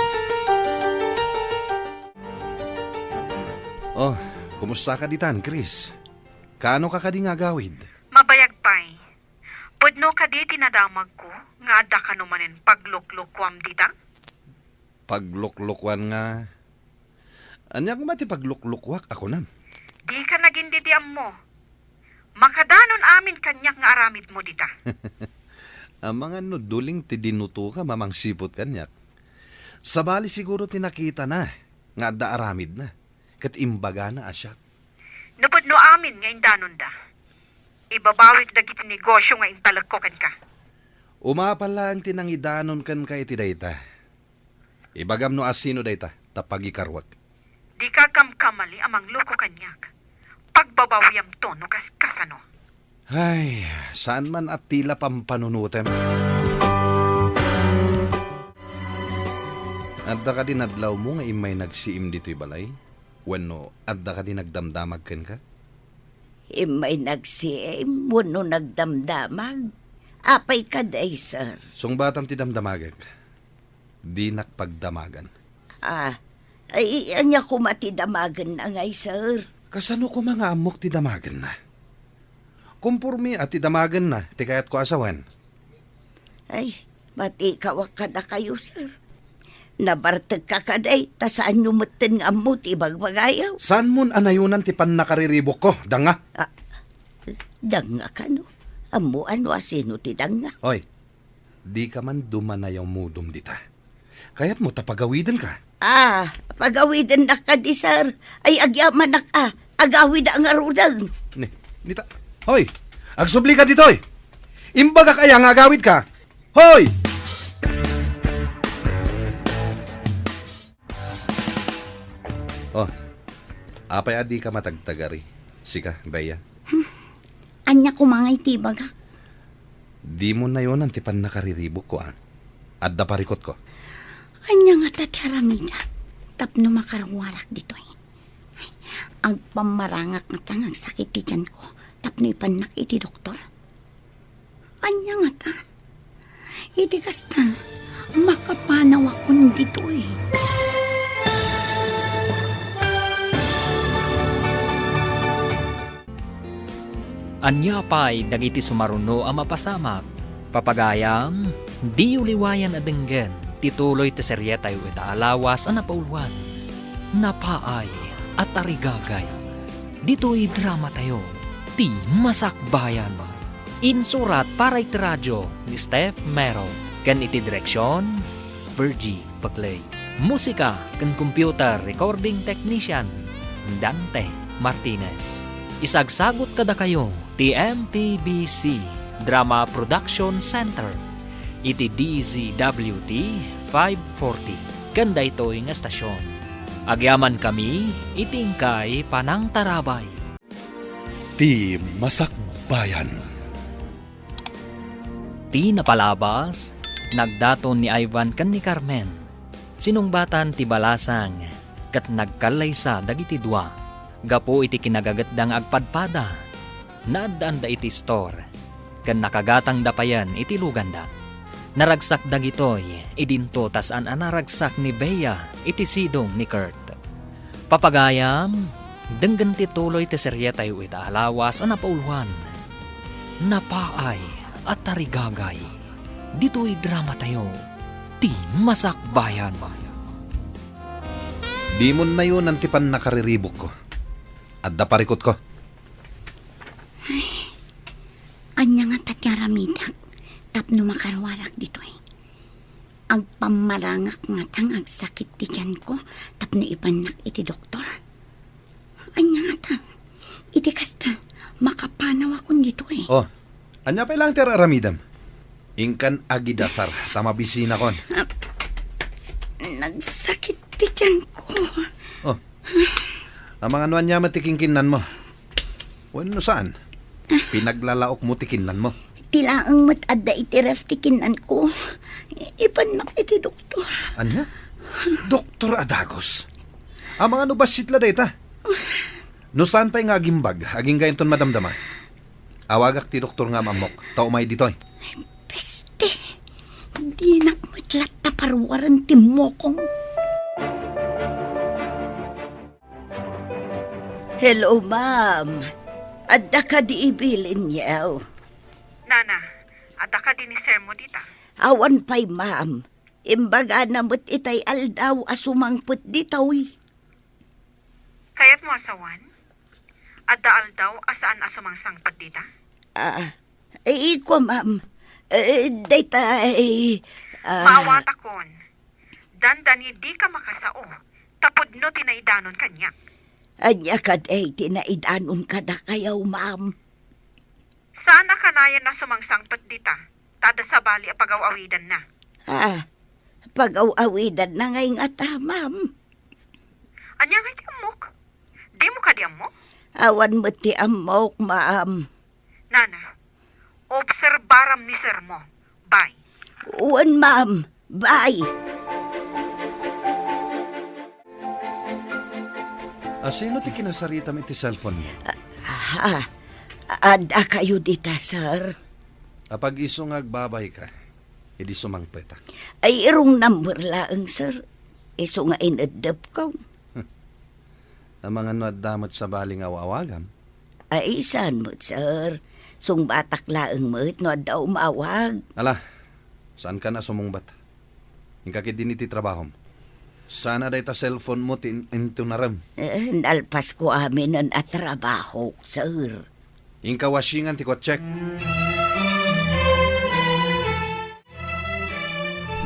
Oh, kumusta ka ditan, Chris? Kaano ka kadi nga agawid? Mabayag pay. Pudno kadi ti nadamagko nga adda kano manen pagluklokuam dita? Pagluklokuan nga Ania koma ti pagluklukuak a kunam? Dika nagin didi ammo. Makadanon amin kaniak nga aramidmo dita. Amangan no duling ti dinutoka mamangsiput kaniak. Sabali siguro ti nakitana nga adda aramidna, ket imbagana a siak. No pudno amin nga indanonda, ibabawik dagiti negosio nga intalekko kenka. Umapal laeng ti nangidanon kenka iti dayta. Ibagam no asino dayta, ta pagikaruak. Dika kamkamali a mangloko kaniak. Pagbabawiamto no kas-, kasano. Ay, saan man a tila pampanunutem. Adda kadi nadlawmo nga immay nagsiim ditoy balay? Wenno adda kadi nagdamdamag kenka? Immay nagsiim wenno nagdamdamag? Apay kadi, sir? Sungbatam ti damdamagek. Dinak pagdamagan. Ah, ay, ania koma ti damagenna ngay, sir? Kasano koma nga ammok ti damagenna? Komporme a ti damagenna ti kayatko a sawen. Ay, matikawak kadakayo, sir. Nabartekka kadi, ta saanyo metten nga ammo ti ibagbagayo. Saanmon a nayonan ti pannakariribukko, danga? Ah, danga kano? Ammo ano a sino ti danga? Oy, dika man dumanayamudom dita. Kayatmo ta pagawidenka? Ah, pagawidennak kadi, sir. Ay, agyamanak a. Agawida ngaruden. Ni, nita. Hoy, agsublika ditoy. Imbagak aya nga agawidka? Hoy! Oh, apay a dika matagtagari? Sika, Bea? Hmm. Ania koma ngay ti ibagak? Dimo nayonan ti pannakariribukko, a. Adda parikutko. Ania ngata ti aramidek tapno makaruarak ditoy? Agpammarangak ngata nga agsakit ti tianko tapno ipannak iti doktor. Ania ngata? Iti kasta, makapanawakon ditoy. Ania pay dagiti sumaruno a mapasamak? Papagayam, diyo liwayan a denggen ti tuloy ti serietayo ita a lawas a napauluan, Napaay a Tarigagay. Ditoy dramatayo, Ti Masakbayan. Insurat para iti radio ni Steph Mero, ken iti direksion, Virgie Paclay. Musika ken computer recording technician, Dante Martinez. Isagsagut kadakayo ti M P B C Drama Production Center iti D Z W T five forty ken daytoy nga estasion. Agyamankami iti inkay panangtarabay. Ti Masakbayan. Ti napalabas, nagdaton ni Ivan ken ni Carmen. Sinungbatan ti balasang ket nagkallaysa dagiti dua. Gapu iti kinagagetda nga agpadpada, naaddaanda iti istor ken nakagatangda payen iti luganda. Naragsak dagitoy idinto ta saan a naragsak ni Bea iti sidong ni Kurt. Papagayam, denggen ti tuloy ti serietayo ita a lawas a napauluan, Napaay a Tarigagay. Ditoy dramatayo, Ti Masakbayan. Dimo nayonan ti pannakariribukko. Adda parikutko. Ay, ania ngata ti aramidek tapno makaruarak ditoy? Agpammarangak ngata nga agsakit ti tianko tapno ipannak iti doktor. Ania ngata? Iti kasta, makapanawakon ditoy. Oh, ania pay laeng ti ar-aramidem? Inkan agidasar ta mabisinakon. Ah, nagsakit ti tianko. Oh, amangan no ania met ti kinkinnanmo? Wenno saan? Pinaglalaokmo ti kinnanmo? Ti laeng met adda iti ref ti kinnanko. Ipannak iti doktor. Ania? Doktor a dagus? Amangan no bassit la dayta? No saan pay nga agimbag, agingga inton madamdama. Awagak ti doktor nga am-ammok, ta umay ditoy. Peste! Dinak met latta paruaren ti mokong. Hello, ma'am. Adda kadi ibilin yaw? Nana, adda kadi ni sir mo dita? Awan pay, ma'am. Imbagana met itay aldaw a sumangpet ditoy. Kayatmo a sawen? Adda aldaw a saan a sumangsangpet dita? Ah, eh, kua, ma'am. Eh, dayta, eh, ah. Maawatakon. Dandani dika makasao, ta pudno ti naidanon kaniak. Ania kadi ti naidanon kadakayo, ma'am? Saan a kanayon a sumangsangpet dita, ta adda sabali a pagaw-awidanna. Ah, pagaw-awidanna ngay ngata, ma'am. Ania ngay ti ammok? Dimo kadi ammo? Awan met ti ammok, ma'am. Nana, obserbaram ni sirmo. Bye. Wen, ma'am. Bye. A, sino ti kinasaritam iti cellphone mo? Ah, adda kayo dita, sir? Apag isu nga agbabayka, idi sumangpetak. Ay, wrong number laeng, sir. Isu nga ineddepko. Amangan no adda met sabali nga aw-awagam? Ay, saan met, sir. Sungbatak laeng met no adda umawag. Ala, saankan a sumungbat. Inka ketdi iti trabahom. Saan a dayta cellphone mo ti in-, intunarem? Eh, nalpasko aminen a trabaho, sir. Inka washingan ti kotsek.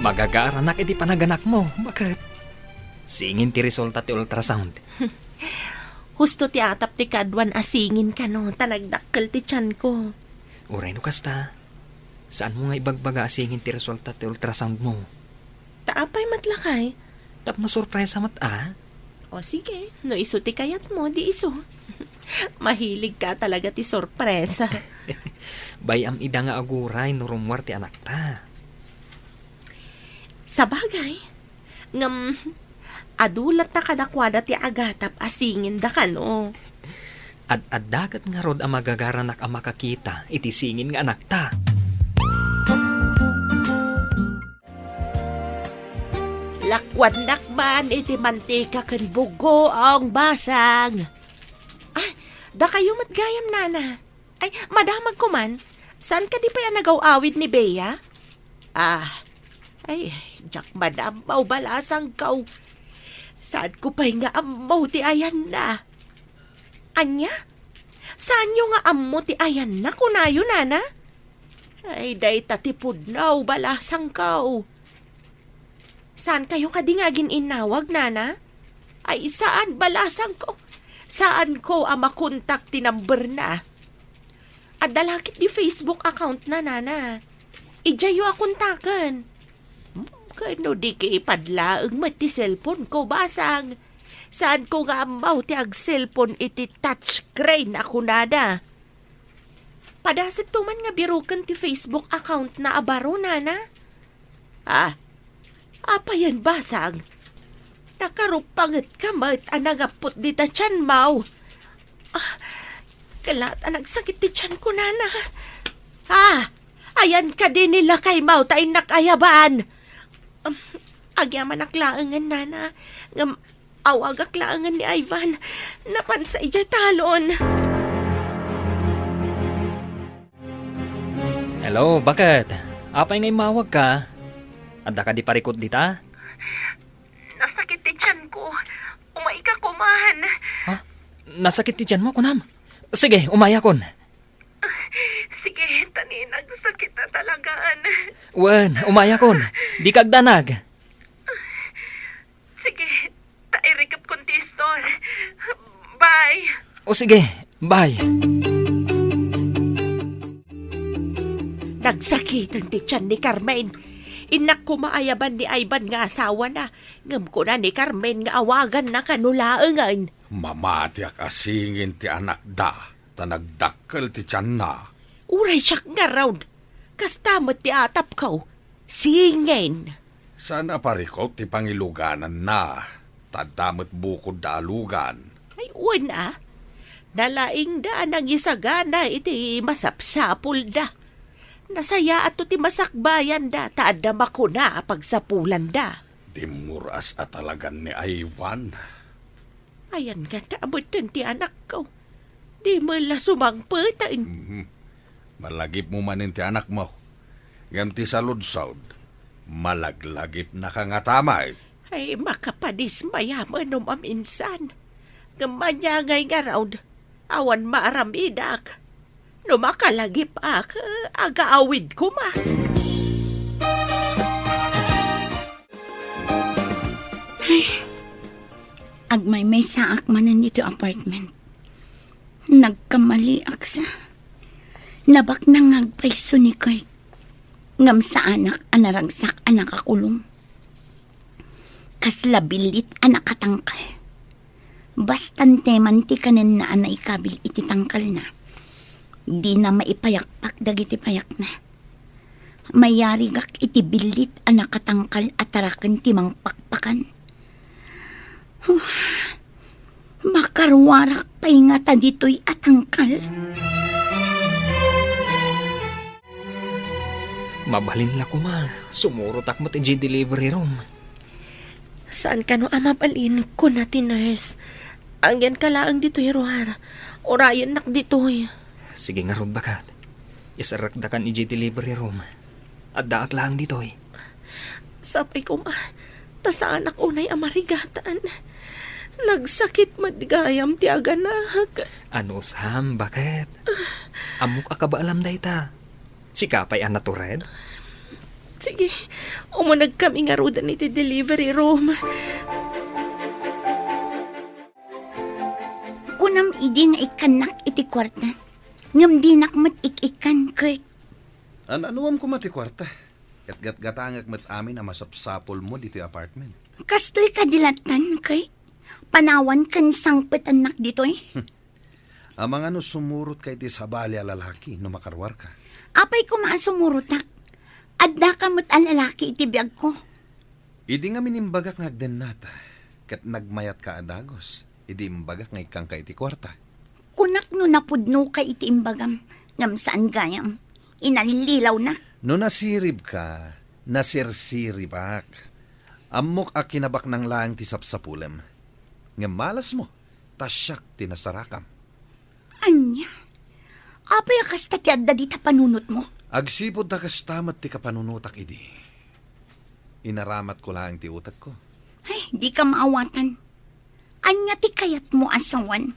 Magagaranak iti panaganakmo, baket. Singin ti resulta ti ultrasound. Husto ti atap ti kaduan a singin kano, ta nagdakkel ti tianko. Uray no kasta, saanmo nga ibagbaga a singin ti resulta ti ultrasound mo? Ta apay met lakay? Tapno sorpresa met a. O sige, no isu ti kayatmo, di isu. Mahilig ka talaga ti sorpresa. Bay-am ida nga aguray no rummuar ti anakta. Sabagay, ngem adu latta kadakuada ti agatap a singinda kano. Ad-adda ket ngarud a magagaranak a makakita iti singin nga anakta. Lakuannak man iti mantika ken bugoong basang. Ay, dakayo met gayam, nana. Ay, madamagko man. Saan kadi pay a nagaw-awid ni Bea? Ah, ay, diak man ammo, balasangko. Saanko pay nga ammo ti ayanna. Ania? Saanyo nga ammo ti ayanna, kunayo, nana? Ay, dayta ti pudno, balasangko. Saan kayo kadi nga agin-innawag, nana? Ay, saan, balasangko. Saanko a makontak ti number na. Adda la ketdi Facebook account na, nana. Idiayyo a kontaken. Hmm, ken no di ki ipadlaeng met ti cellphone ko, basang. Saanko nga ammo ti ag-cellphone iti touchscreen a kunada. Padasek to man nga biroken ti Facebook account na a baro, nana? Ah, apayen, basang? Nakarupanget ka met a nangappot dita tianmo. Ah, kala ta nagsakit ti tianko, nana. Ah, ayan kadi ni lakaymo ta innak ayaban. Um, agyamanak laengen, nana. Ngem awagak laengen ni Ivan. Napansa idiay talon. Hello, baket? Apay nga immawagka? Adda kadi parikut dita? Nasakit ti tianko. Umayka koman. Ha? Nasakit ti tianmo, kunam? Sige, umayakon. Sige, ta ni nagsakit a talagaan. Wen, umayakon. Dika agdanag. Sige, ta irikepkon ti istor. Bye. O sige, bye. Nagsakiten ti tian ni Carmen. Innak koma ayaban ni Ivan nga asawana, ngem kuna ni Carmen nga awaganna kano laengen. Mamatiak a singin ti anakda, ta nagdakkel ti tianna. Uray siak ngarud, kasta met ti atapko. Singin. Saan a parikut ti pangilugananna, ta adda met bukodda a lugan. Ay, wen a. Nalaingda a nangisagana iti masapsapulda. Nasayaatto ti masakbayanda, ta adda makuna a pagsapulanda. Dimmuras a talagan ni Ivan. Ayan nga naabutan ti anakko. Di mo la sumangpeten. Mhm. Malagipmo manen ti anakmo. Ngem ti saludsod, malaglagipnaka ngata met. Ay, makapadismaya man no maminsan. Ngem ania ngay ngarud, awan maaram-idak. No makalagip-ak, agaawid koma. Ay, agmaymaysaak manen ditoy apartment. Nagkamaliak sa. Nabaknang nga agpayso ni Kurt. Ngem saanak a naragsak a nakakulong. Kasla billit a nakatangkal. Basta anteman ti kanenna a naikabil iti tangkalna, dina maipayakpak dagiti payakna. Mayarigak iti billit a nakatangkal a taraken ti mangpakpakan. Huh, makaruarak pay ngata ditoy a tangkal. Mabalin la koma, sumurotak met idiay delivery room. Saan kano a mabalin, kuna ti nurse. Agyanka laeng ditoy ruar. Urayennak ditoy. Sige ngarud, baket. Iserrekdakan idiay delivery room. Addaak laeng ditoy. Sapay koma, ta saanak unay a marigatan. Nagsakit met gayam ti aganak. Anusam, baket? Ammok a kabaalam dayta. Sika pay a natured? Sige, umunegkami ngaruden iti delivery room. Kunam idi nga ikkannak iti kuarta, ngem dinak met ik-ikkan, Kurt. An-anuam koma ti kuarta? Ket gatgatangek met amin a masapsapulmo ditoy apartment. Kastoy kadi lattan, Kurt? Panawan ken sangpetannak ditoy? Amangan no sumurotka iti sabali a lalaki no makaruarka. Apay koma a sumurotak? Addaka met a lalaki iti biagko. Idi ngamin imbagak nga agdennata, ket nagmayatka a dagus, idi imbagak nga ikkanka iti kuarta. Kunak no napudnoka iti imbagam, ngem saan gayam. Inallilawnak. No nasiribka, nasirsiribak. Ammok a kinabaknang laeng ti sapsapulem. Ngem malasmo, ta siak ti nasarakam. Ania? Apay a kasta ti adda dita panunotmo? Agsipud ta kasta met ti kapanunotak idi. Inaramatko laeng ti utekko. Ay, dika maawatan. Ania ti kayatmo a sawen?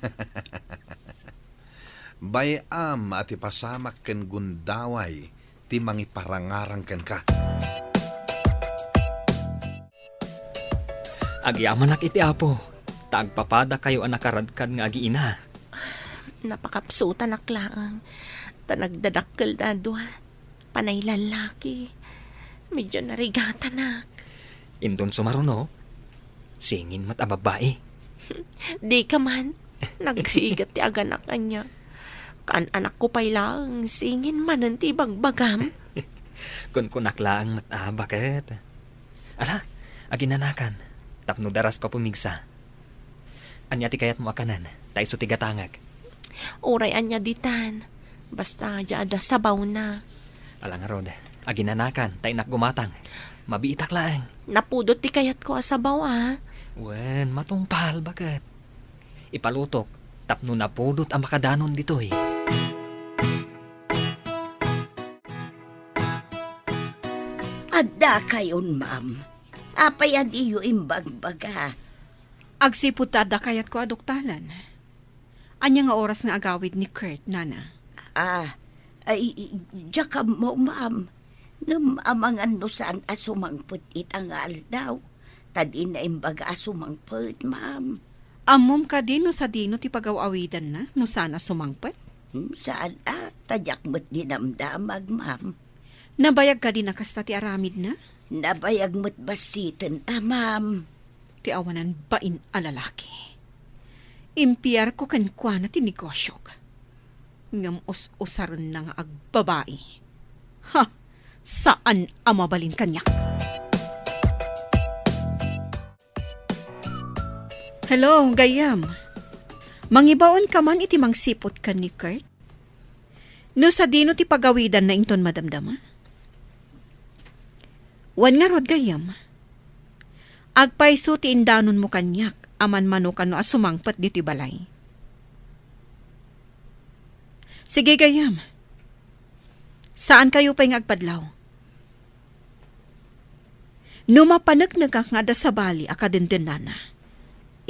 Bay-am a ti pasamak ken gundaway ti mangiparangarang kenka. Agyamanak iti Apo, ta agpapadakayo a nakaradkad nga agiina. Napakapsutanak laeng, ta nagdadakkel da a dua. Panay lallaki. Medyo narigatanak. Inton sumaruno, singin met a babbai. Dika man. Nagrigat ti aganak ania. Kaan-anakko pay laeng, singin manen ti ibagbagam. Kunkunak laeng met a, baket. Ala, aginanakan, tapno darasko a pumigsa. Ania ti kayatmo a kanen? Ta isu ti gatangek. Uray ania ditan. Basta adda sabawna. Ala ngarud, aginanakan, ta innak gumatang. Mabiitak laeng. Napudot ti kayatko a sabaw, a. Wen, matungpal, baket. Ipalutok, tapno napudot a makadanon ditoy. Adda kayon, ma'am. Apay a diyo imbagbaga? Agsipud ta adda kayatko a duktalan. Ania nga oras nga agawid ni Kurt, nana? Ah, ay, diak ammo, ma'am. Ngem amangan no saan a sumangpet ita nga aldaw. Ta dina imbaga a sumangpet, ma'am. Ammom kadi no sadino ti pagaw-awidanna no saan a sumangpet? Hmm, saan a, ta diak met dinamdamag, ma'am. Nabayag kadi a kasta ti aramidna? Nabayag met bassiten a, ma'am. Ti awanan bain a lalaki. Impiarko kenkuana ti negosiok. Ngem us-usarenna nga agbabai. Ha! Saan a mabalin kaniak. Hello, gayyem. Mangibaonka man iti mangsiput ken ni Kurt? No sadino ti pagawidanna inton madamdama? Wen ngarud, gayyem, agpayso ti indanonmo kaniak a manmano kano a sumangpet ditoy balay. Sige, gayyem. Saankayo pay nga agpadlaw. No mapaneknekak nga adda sabali a kadendennana,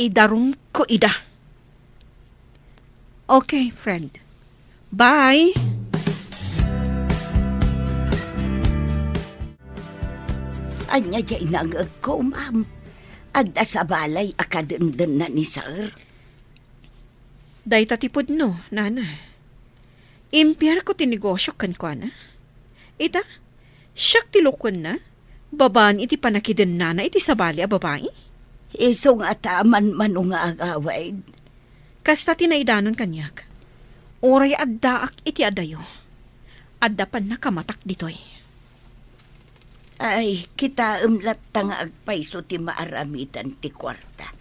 idarumko ida. Okay, friend. Bye! Ania diay nangngegko, ma'am? Adda sabali a kadendennana ni sir? Dayta ti pudno, nana. Impierko ti negosio kenkuana. Ita, siak ti lukuenna, babaen iti pannakidennana iti sabali a babai. Isu ngata a manmano nga agawid. Kasta ti naidanon kaniak. Uray addaak iti adayo, adda pannakamatak ditoy. Ay, kitaem latta nga agpayso ti maaramidan ti kuarta.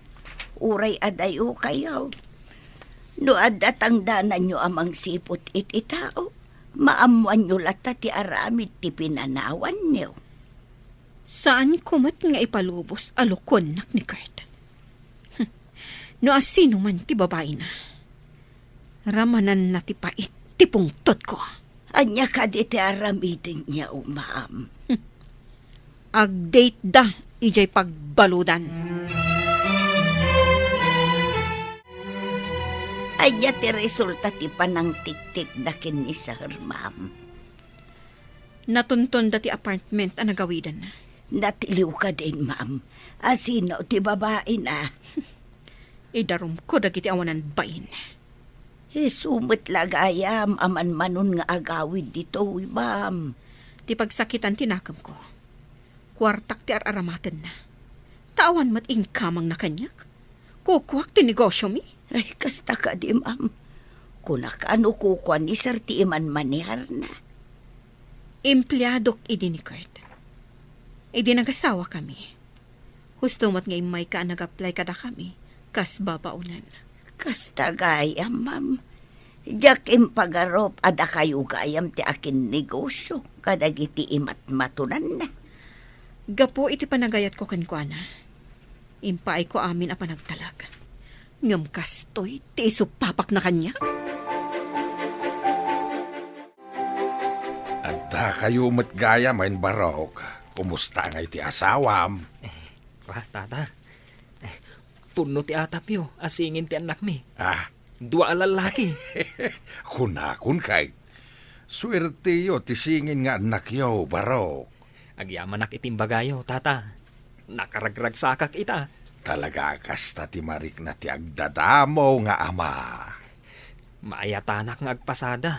Uray adayo kayo. No adda tangdananyo a mangsiput iti tao, maammoanyo latta ti aramid ti pinanawanyo. Saanko met nga ipalubos a lukuennak ni Kurt. No asino man ti babaina, ramananna ti pait ti pungtotko. Ania kadi ti aramidenyo, ma'am? Agdateda idiay pagbaludan. Ania ti resulta ti panangtiktikda ken ni sir, ma'am? Natuntonda ti apartment a nagawidanna. Natiliw kadin, ma'am. Asino ti babaina? Idarumko dagiti awanan bain. Isu met la gayam a manmanon nga agawid ditoy, ma'am. Ti pagsakitan ti nakemko. Kuartak ti ar-aramatenna. Ta awan met inkamangna kaniak. Kukuak ti negosiomi. Ay, kasta kadi, ma'am. Kunak a no kukua ni sir ti imanmaneharna. Empleadok idi ni Kurt. Idi nagasawakami, husto met nga immayka a nag-apply kadakami kas babaonan. Kasta gayam, ma'am. Diak impagarup a dakayo gayam ti akinnegosio kadagiti imatmatonanna. Gapu iti panagayatko kenkuana, impaayko amin a panagtalek. Ngem kastoy ti isupapakna kaniak. Addakayo met gayam, Barok. Kumusta ngay ti asawam? Eh, pa, tata. Eh, punno ti atapyo a singin ti annakmi. Ah? Dua a lallaki. Kunakon, Kurt. Suerteyo ti singin nga annakyo, Barok. Agyamanak iti imbagayo, tata. Nakaragragsakak ita. Talaga kasta ti marikna ti agdadamo nga ama. Maayatanak nga agpasada,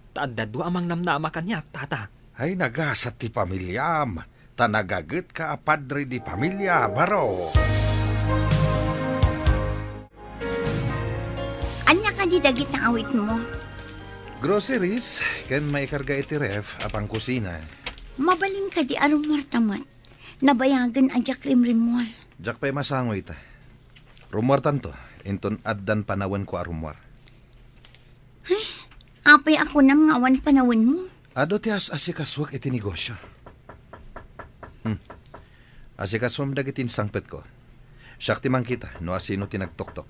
ta adda dua a mangnamnama kaniak, tata. Ay, nagasat ti pamiliam, ta nagagetka a padre de pamilia, Barok. Ania kadi dagiti awitmo? Groceries, ken maikarga iti ref a pangkusina. Mabalin kadi a rummuarta met? Nabayagen a diak rimrimmuar. Diak pay masango ita. Rummuartanto, inton addan panawenko a rummuar. Ay, apay a kunam nga awan panawenmo? Adu ti as-asikasuek iti negosio. Hmm. Asikasuem dagiti insangpetko. Siak ti mangkita no asino ti nagtoktok.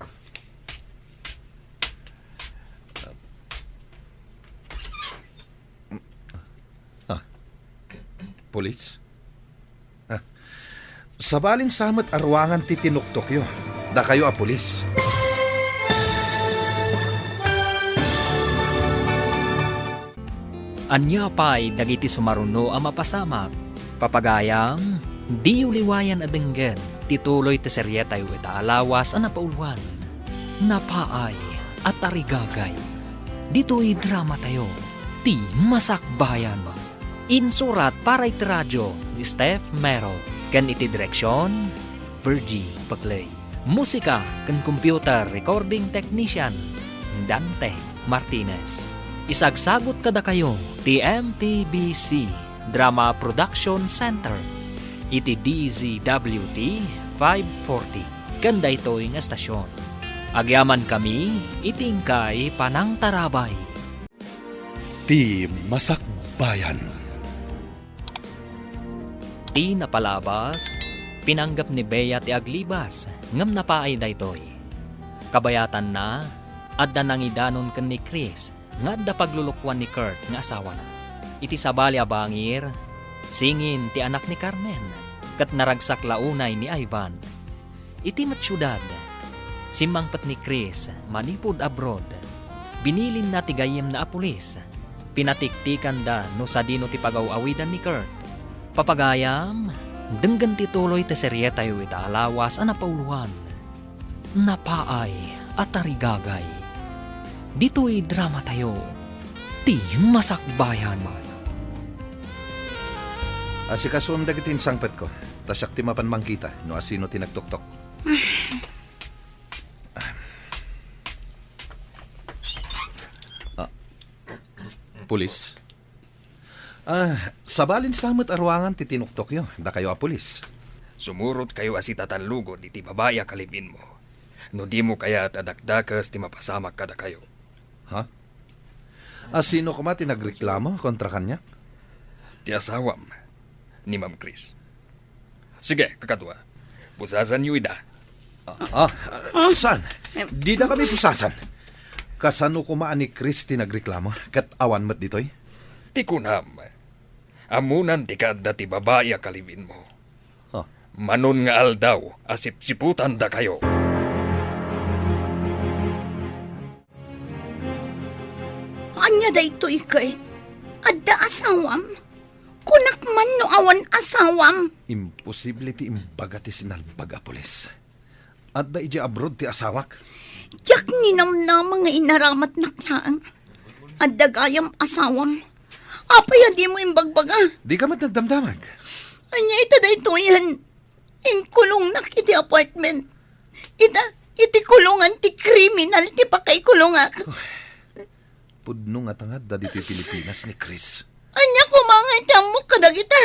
Ah. Pulis? Ah. Sabalin sa met a ruangan ti tinuktokyo. Dakayo a pulis. Ania pay dagiti sumaruno a mapasamak? Papagayam, diyo liwayan a denggen ti tuloy ti serietayo ita a lawas a napauluan, Napaay a Tarigagay. Ditoy dramatayo, ti Masakbayan. Insurat para iti radio ni Steph Mero, ken iti direksion, Virgie Paclay. Musika ken computer recording technician, Dante Martinez. Isagsagut kadakayo ti M P B C Drama Production Center iti D Z W T five forty ken daytoy nga estasion. Agyamankami iti inkay panangtarabay. Ti Masakbayan. Ti napalabas, pinanggep ni Bea ti aglibas, ngem napaay daytoy. Kabayatanna, adda nangidanon ken ni Chris nga adda paglulukoan ni Kurt nga asawana. Iti sabali a bangir, singin ti anak ni Carmen, ket naragsak la unay ni Ivan. Iti met siudad, simmangpet ni Chris manipud abroad. Binilinna ti gayyemna a pulis. Pinatiktikanda no sadino ti pagaw-awidan ni Kurt. Papagayam, denggen ti tuloy ti serietayo ita a lawas a napauloan. Napaay a tarigagay. Ditoy dramatayo, ti Masakbayan. Asikasuem dagiti insangpetko, ta siak ti mapan mangkita no asino ti nagtuktok. Ah, pulis? Ah, sabalin sa met a ruangan ti tinuktokyo, dakayo a pulis. Sumurotkayo a sitatallugod iti babai a kalib-inmo. No dimo kayat a dakdakes ti mapasamak kadakayo. Ha? A sino koma ti nagreklamo kontra kaniak? Ti asawam, ni Ma'am Chris. Sige, kakadua. Pusasanyo ida. Ah, ah, saan? Dida kami pusasan. Kasano koma a ni Chris ti nagreklamo? Ket awan met ditoy? Ti kunam, ammonan ti kaadda ti babai a kalib-inmo. Ah. Manon nga aldaw a sipsiputandakayo. Ania daytoy, Kurt? Adda asawam? Kunak man no awan asawam. Imposible ti imbaga ti sinalbag a pulis. Adda idiay abroad ti asawak. Diak ninamnama nga inaramatnak laeng. Adda gayam asawam. Apay a dimo imbagbaga? Dika met nagdamdamag. Ania ita daytoyen? Inkulongnak iti apartment. Ita, iti kulongan ti kriminal ti pakaikulongak. Pudno ngata nga adda ditoy Pilipinas ni Chris. Ania koma nga iti ammok kadagita?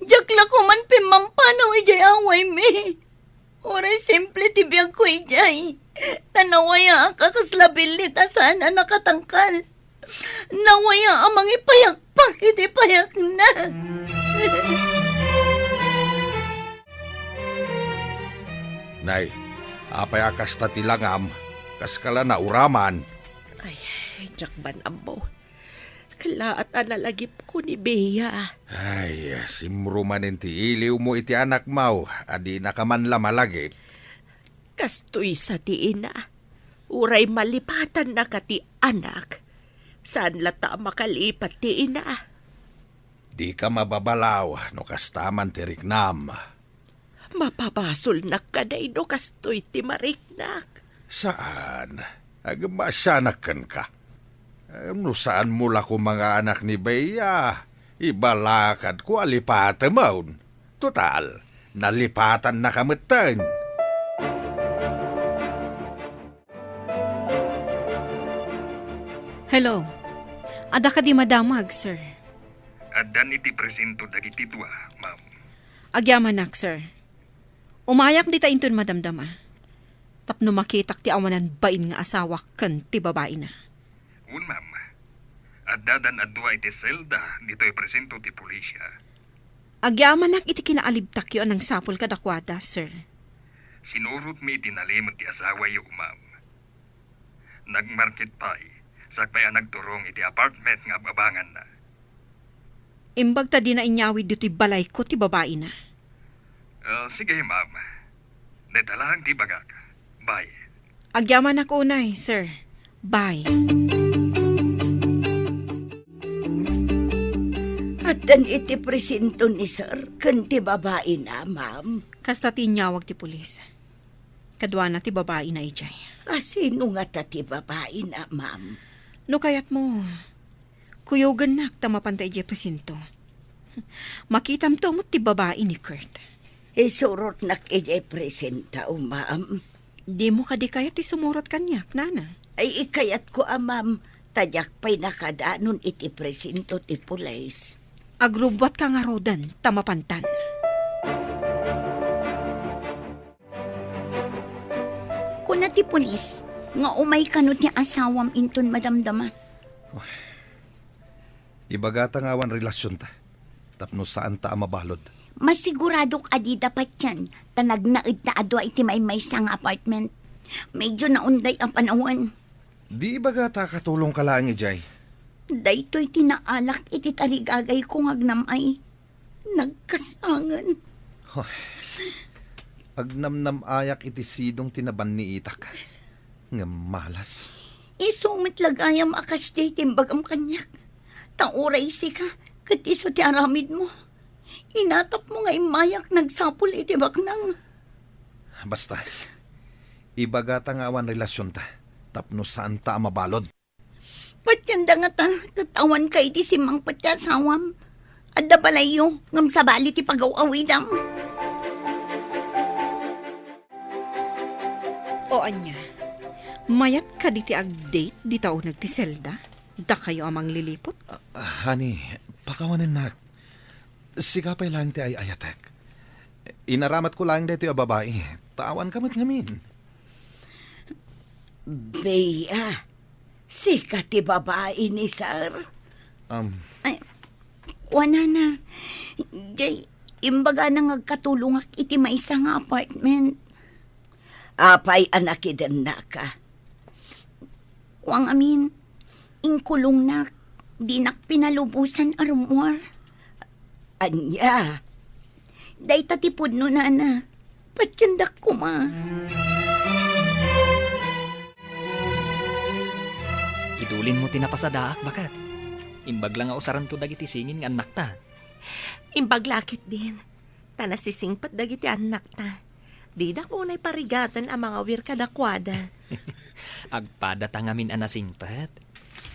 Diak la koman pimmampanaw idiay awaymi. Uray simple ti biagko idiay. Ta nawayaak a kasla billit a saan a nakatangkal. Nawaya a mangipayakpak iti payakna. Nay, apay a kasta ti langam? Kaska la nauraman? Ay, diak man ammo. Kallaat a nalagipko ni Bea. Ay, simro manen ti iliwmo iti anakmo a dinaka man la malagip. Kastoy sa ti ina. Uray malipatannaka ti anak, saan latta a makalipat ti ina. Dika mababalaw no kasta man ti riknam. Mapabasolnak kadi no kastoy ti mariknak? Saan. Agmasianak kenka. Em, no saanmo la koma nga anak ni Bea, ibalakadko a lipatemon. Total, nalipatannaka metten. Hello. Adda kadi madamag, sir? Addan iti presinto dagiti dua, ma'am. Agyamanak, sir. Umayak dita inton madamdama. Tapno makitak ti awanan bain nga asawak ken ti babaina. Wen, ma'am. Addadan a dua iti selda ditoy presinto ti pulisya. Agyamanak iti kinaalibtakyo a nangsapul kadakuada, sir. Sinurotmi iti nalimed ti asawayo, ma'am. Nagmarket pay, sakbay a nagturong iti apartment nga ab-abanganna. Imbag ta dina inyawid ditoy balayko ti babaina. Ah, sige, ma'am. Dayta laeng ti ibagak. Bye. Agyamanak unay, sir. Bye. Addan iti presinto ni sir ken ti babaina, ma'am. Kasta ti inyawag ti pulis. Kaduana ti babaina idiay. A sino ngata ti babaina, ma'am? No kayatmo, kuyogennak ta mapanta idiay presinto. Makitamto met ti babai ni Kurt. Isurotnak idiay presinto, ma'am. Dimo kadi kayat ti sumurot kaniak, nana? Ay, ikayatko a, ma'am, ta diak pay nakadanon iti presinto ti pulis. Agrubbuatka ngaruden ta mapantan. Kuna ti pulis nga umay kano ti asawam inton madamdama. Ibagata nga awan relasionta, tapno saanta a mabalud. Masiguradok a dida patien, ta nagnaedta a dua iti maymaysa nga apartment. Medyo naunday a panawen. Di ibagata a katulongka laeng idiay. Daytoy ti naalak iti tarigagayko nga agnam-ay. Nagkasangen. Hoy. Agnamnam-ayak iti sidong ti nabanniitak. Ngem malas. Isu met la gayam a kasdiay ti imbagam kaniak. Ta uray sika, ket isu ti aramidmo. Inatapmo nga immayak nagsapul iti baknang. Basta, ibagata nga awan relasionta, tapno saanta a mabalud. Patienda ngata, ket awanka iti simmangpet ti asawam. Adda balayyo, ngem sabali ti pagaw-awidam. O ania, mayat kadi ti ag-date dita uneg ti selda? Dakayo a mangliliput? Ah, honey, pakawanennak. Sika pay laeng ti ay-ayatek. Inaramatko laeng daytoy a babai, ta awanka met ngamin. Bea, sika ti babai ni Sir? Um, Ay, kuanana, jay, imbagana nga agkatulongak iti maysa nga apartment. Apay a nakidennaka? Kuang amin, inkulongnak, dinak pinalubosan a rummuar. Ania? Dayta ti pudno, nana. Patiendak koma. Idulinmo ti napasadaak, baket. Imbag la nga usaranto dagiti singin nga annakta. Imbag la ketdin, ta nasisingpet dagiti annakta. Didak unay parigaten a mangawir kadakuada. Agpadata ngamin a nasingpet.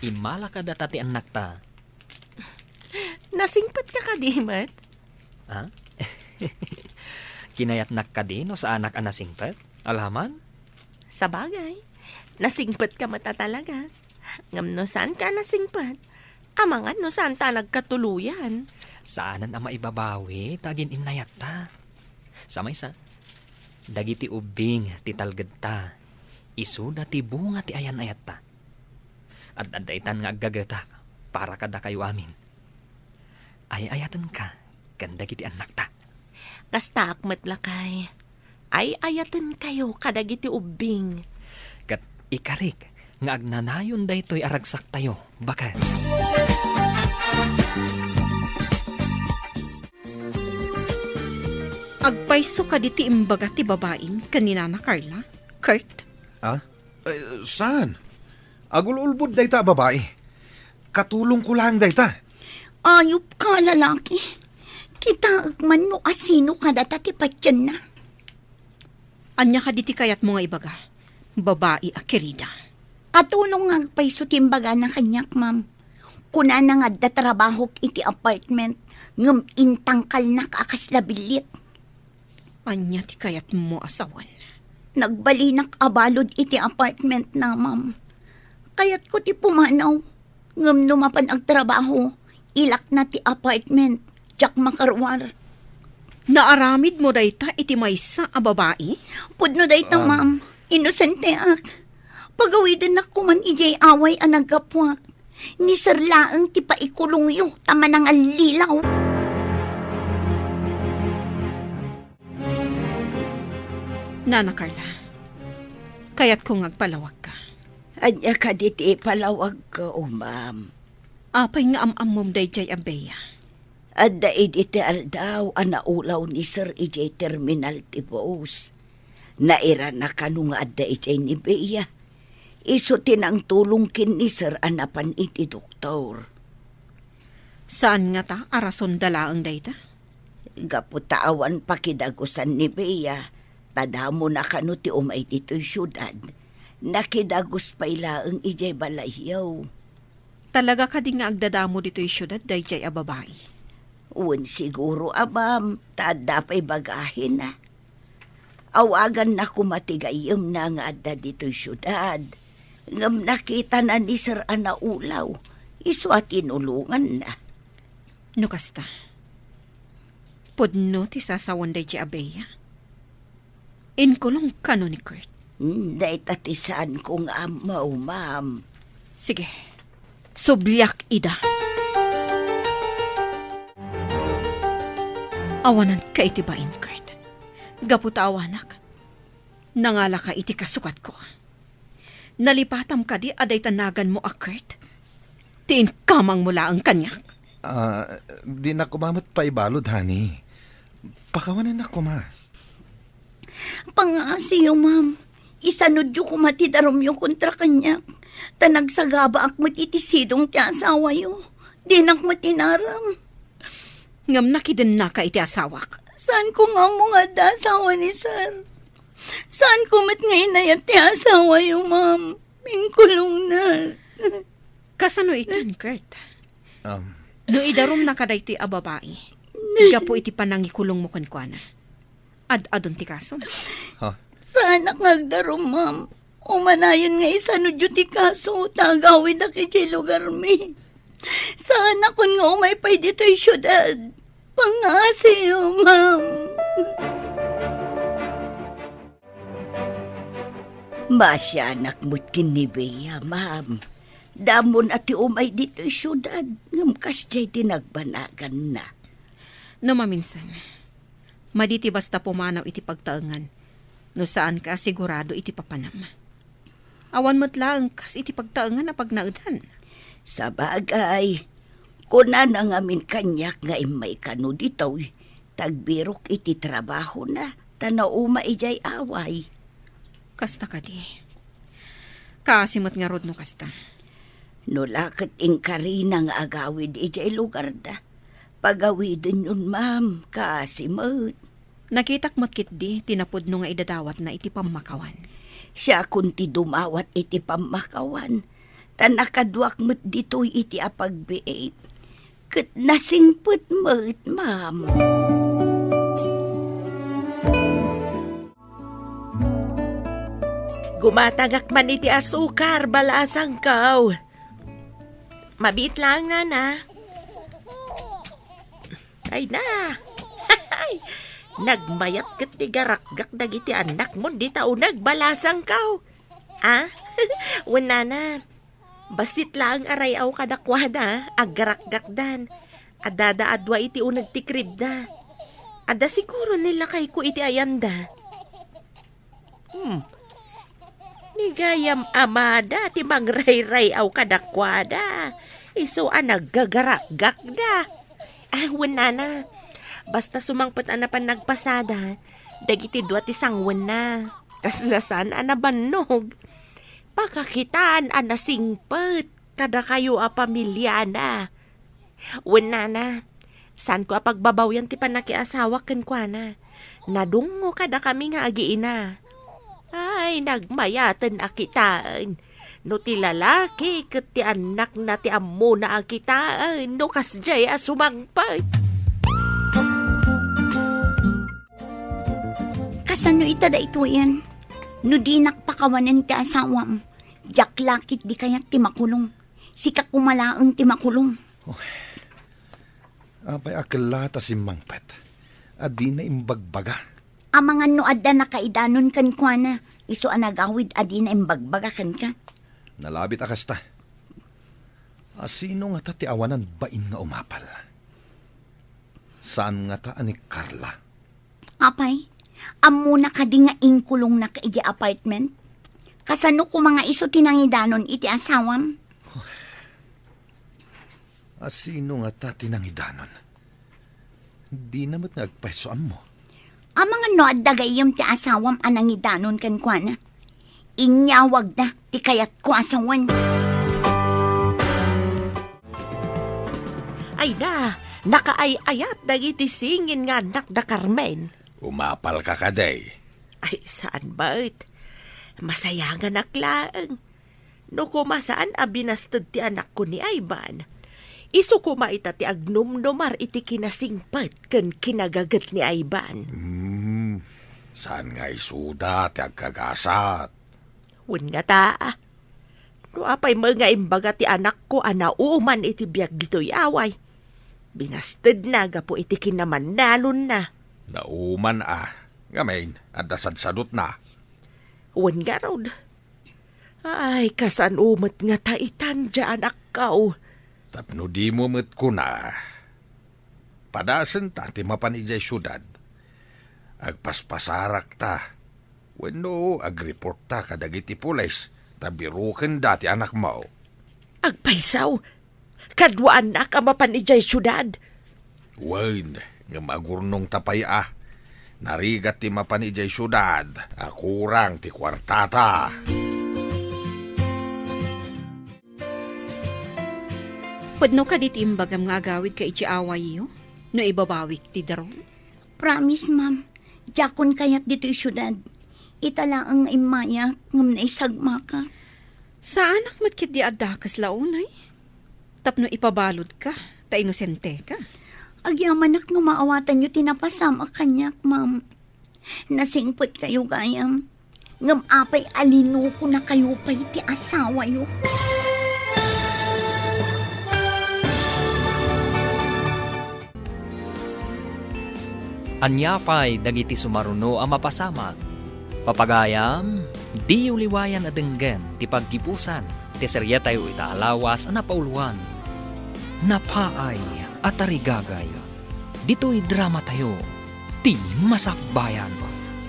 Immala kadata ti annakta. Nasingpetka kadi met? Ha? Kinayatnak kadi no saanak a nasingpet? Alaman? Sabagay, nasingpetka met a talaga. Ngem no saanka a nasingpet, amangan no saanta a nagkatuloyan. Saanen a maibabawi ta agin-innayatta. Sa maysa, dagiti ubbing ti talgedta, isuda ti bunga ti ayan-ayatta. Ad-adda itan nga aggagetak para kadakayo amin. Ay-ayatenka ken dagiti annakta. Kastaak met, lakay. Ay-ayatenkayo kadagiti ubbing. Ket ikarik nga agnanayon daytoy a ragsaktayo, baket. Agpayso kadi ti imbaga ti babaim ken ni Nana Carla, Kurt? Ah? Eh, saan? Agul-ulbod dayta a babai. Katulongko laeng dayta. Ayupka, lalaki. Kitaek man no asino kadata ti patienna. Ania kadi ti kayatmo nga ibaga, babai a kerida? Katulong nga agpayso ti imbagana kaniak, ma'am. Kunana nga adda trabahok iti apartment, ngem intangkalnak a kasla billit. Ania ti kayatmo a sawen? Nagbalinak a balud iti apartmentna, ma'am. Kayatko ti pumanaw. Ngem no mapan agtrabaho, ilakna ti apartment, diak makaruar. Naaramidmo dayta iti maysa a babai? Pudno dayta, Ah. ma'am. Inosenteak. Pagawidennak koman idiay away a naggapuak. Ni Sir laeng ti paikulongyo ta manangallilaw. Nana Carla, kayatko nga agpalawagka. Ania kadi ti ipalawagko, ma'am? Apay nga am-ammom daydiay a Bea? Adda idi ti aldaw a naulaw ni Sir idiay terminal ti bus. Nairana kano nga adda idiay ni Bea. Isu ti nangtulong ken ni Sir a napan iti doktor. Saan ngata a rason da laeng dayta? Gapu ta awan pakidagusan ni Bea, ta damona kano ti umay ditoy siudad. Nakidagus pay laeng idiay balayyo. Talaga kadi nga agdadamo ditoy siudad daydiay a babai? Wen, siguro a, ma'am, ta adda pay bagahina. Awaganna koma ti gayyemna nga adda ditoy siudad. Ngem nakitana ni Sir a naulaw, isu a tinulonganna. No kasta, pudno ti sasawen daydiay a Bea? Inkulong kano ni Kurt? Hmm, dayta ti saanko nga ammo, ma'am. Sige, subliak ida. Awananka iti bain, Kurt. Gapu ta awanak, nangalaka iti kasukatko. Nalipatam kadi a dayta naganmo a Kurt ti inkamangmo laeng kaniak? Ah, dinak koma met paibalud, honey. Pakawanennak koma. Pangaasiyo, ma'am. Isanudyo koma ti darumyo kontra kaniak. Ta nagsagabaak met iti sidong ti asawayo. Dinak met inaram. Ngem nakidennaka iti asawak. Saanko nga ammo nga adda asawa ni Sir. Saanko met nga inayat ti asawayo, ma'am. Inkulongna. Kasano itan, Kurt? Um, No idarumnaka daytoy a babai, gapu iti panangikulongmo kenkuana, ad-adun ti kasom. Ha? Saanak nga agdarum, ma'am. Umanayon nga isanudyo ti kaso, ta agawidak idiay lugarmi. Saanakon nga umay pay ditoy siudad. Pangngaasim, ma'am. Maasianak met ken ni Bea, ma'am. Damo a ti umay ditoy siudad, ngem kasdiay ti nagbanaganna. No maminsan, madi ti basta pumanaw iti pagtaengan, no saanka a sigurado iti papanam. Awan met laeng kas iti pagtaengan a pagnaedan. Sabagay, kunana ngamin kaniak nga immay kano ditoy, ta agbirok iti trabahona, ta nauma idiay away. Kasta kadi. Kaasi met ngarud no kasta. No la ket inkarina nga agawid idiay lugarda, pagawidenyon, ma'am, kaasi met. Nakitak met ketdi ti napudno nga idadawatna iti pammakawan. Siakon ti dumawat iti pammakawan, ta nakaduak met ditoy iti apagbiit. Ket nasingpet met, ma'am. Gumatangak man iti asukar, balasangko. Mabiit laeng, nana. Ay na. Nagmayat ket ti garakgak dagiti annakmon dita uneg, balasangko. Ah? Wen, nana. Bassit laeng a ray-aw kadakuada, aggarakgakdan. Addada a dua iti uneg ti kribda. Adda siguro ni lakayko iti ayanda. Hmm. Ni gayam amada ti mangrayray-aw kadakuada. Isu a naggagarakgakda. Ah, wen, nana. Basta sumangpet a napan nagpasada, dagiti dua ti sangwenna. Kasla saan a nabannog. Pakakitaan a nasingpet kadakayo a pamiliana. Wen, nana, saanko a pagbabawyan ti pannakiasawak kenkuana. Nadungngo kadakami nga agiina. Ay, nagmayaten a kitaen. No ti lalaki ket ti annakna ti ammona a kitaen, no kasdiay a sumangpet. Kasano ita daytoyen? No dinak pakawanen ti asawam, diak la ketdi kayat ti makulong. Sika koma laeng ti makulong. Apay a kella ta simmangpet a dina imbagbaga? Amangan no adda nakaidanon kenkuana, isu a nagawid a dina imbagbaga kenka. Nalabit a kasta. A sino ngata ti awanan bain nga umapal? Saan ngata a ni Carla? Apay, ammona kadi nga inkulongnak idiay apartment? Kasano koma nga isu ti nangidanon iti asawam? A sino ngata ti nangidanon? Dina met nga agpayso ammo. Amangan no adda gayyem ti asawam a nangidanon kenkuana. Inyawagda ti kayatko a sawen. Ay na, nakaay-ayat dagiti singin nga annak da Carmen. Umapalka kadi? Ay, saan met. Masayanganak laeng. No koma saan a binasted ti anakko ni Ivan, isu koma ita ti agnumnumar iti kinasingpet ken kinagaget ni Ivan. Hmm, saan nga isuda ti agkagasat? Wen ngata, no apay met nga imbaga ti anakko a nauman iti biag ditoy away, binastedna gapu iti kinamannalonna. Nauman a, ngamin, adda sadsadutna. Wen ngarud, ay, kasano met ngata itan, dia anakko? Tapno dimo met kuna, padasenta ti mapan idiay siudad. Agpaspasarakta, wenno agreportta kadagiti pulis ta birokenda ti anakmo. Agpayso, kaduaannak a mapan idiay siudad. Wen, ngem agurnongta pay a. Narigat ti mapan idiay siudad a kurang ti kuartata. Pudno kadi ti imbagam nga agawidka iti awayyo no ibabawik ti darum? Promise, ma'am. Diakon kayat ditoy siudad. Ita laeng nga immayak ngem naisagmakak. Saanak met ketdi adda kasla unay? Tapno ipabaludka, ta inosenteka. Agyamanak no maawatanyo ti napasamak kaniak, ma'am. Nasingpetkayo gayam. Ngem apay a linukonakayo pay ti asawayo? Ania pay dagiti sumaruno a mapasamak? Papagayam, diyo liwayan a denggen ti paggibusan ti serietayo ita a lawas a napauluan, Napaay a Tarigagay. Ditoy dramatayo, Ti Masakbayan.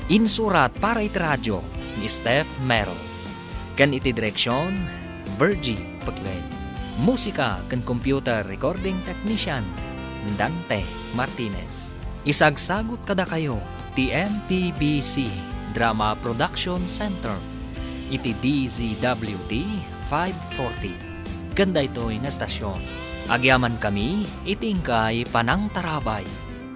Insurat para iti radio ni Steph Merrill. Ken iti direksion, Virgie Paglen. Musika ken computer recording technician, Dante Martinez. Isagsagut kadakayo ti M P B C Drama Production Center iti D Z W T five forty. Ken daytoy nga estasion, agyamankami iti inkay panangtarabay.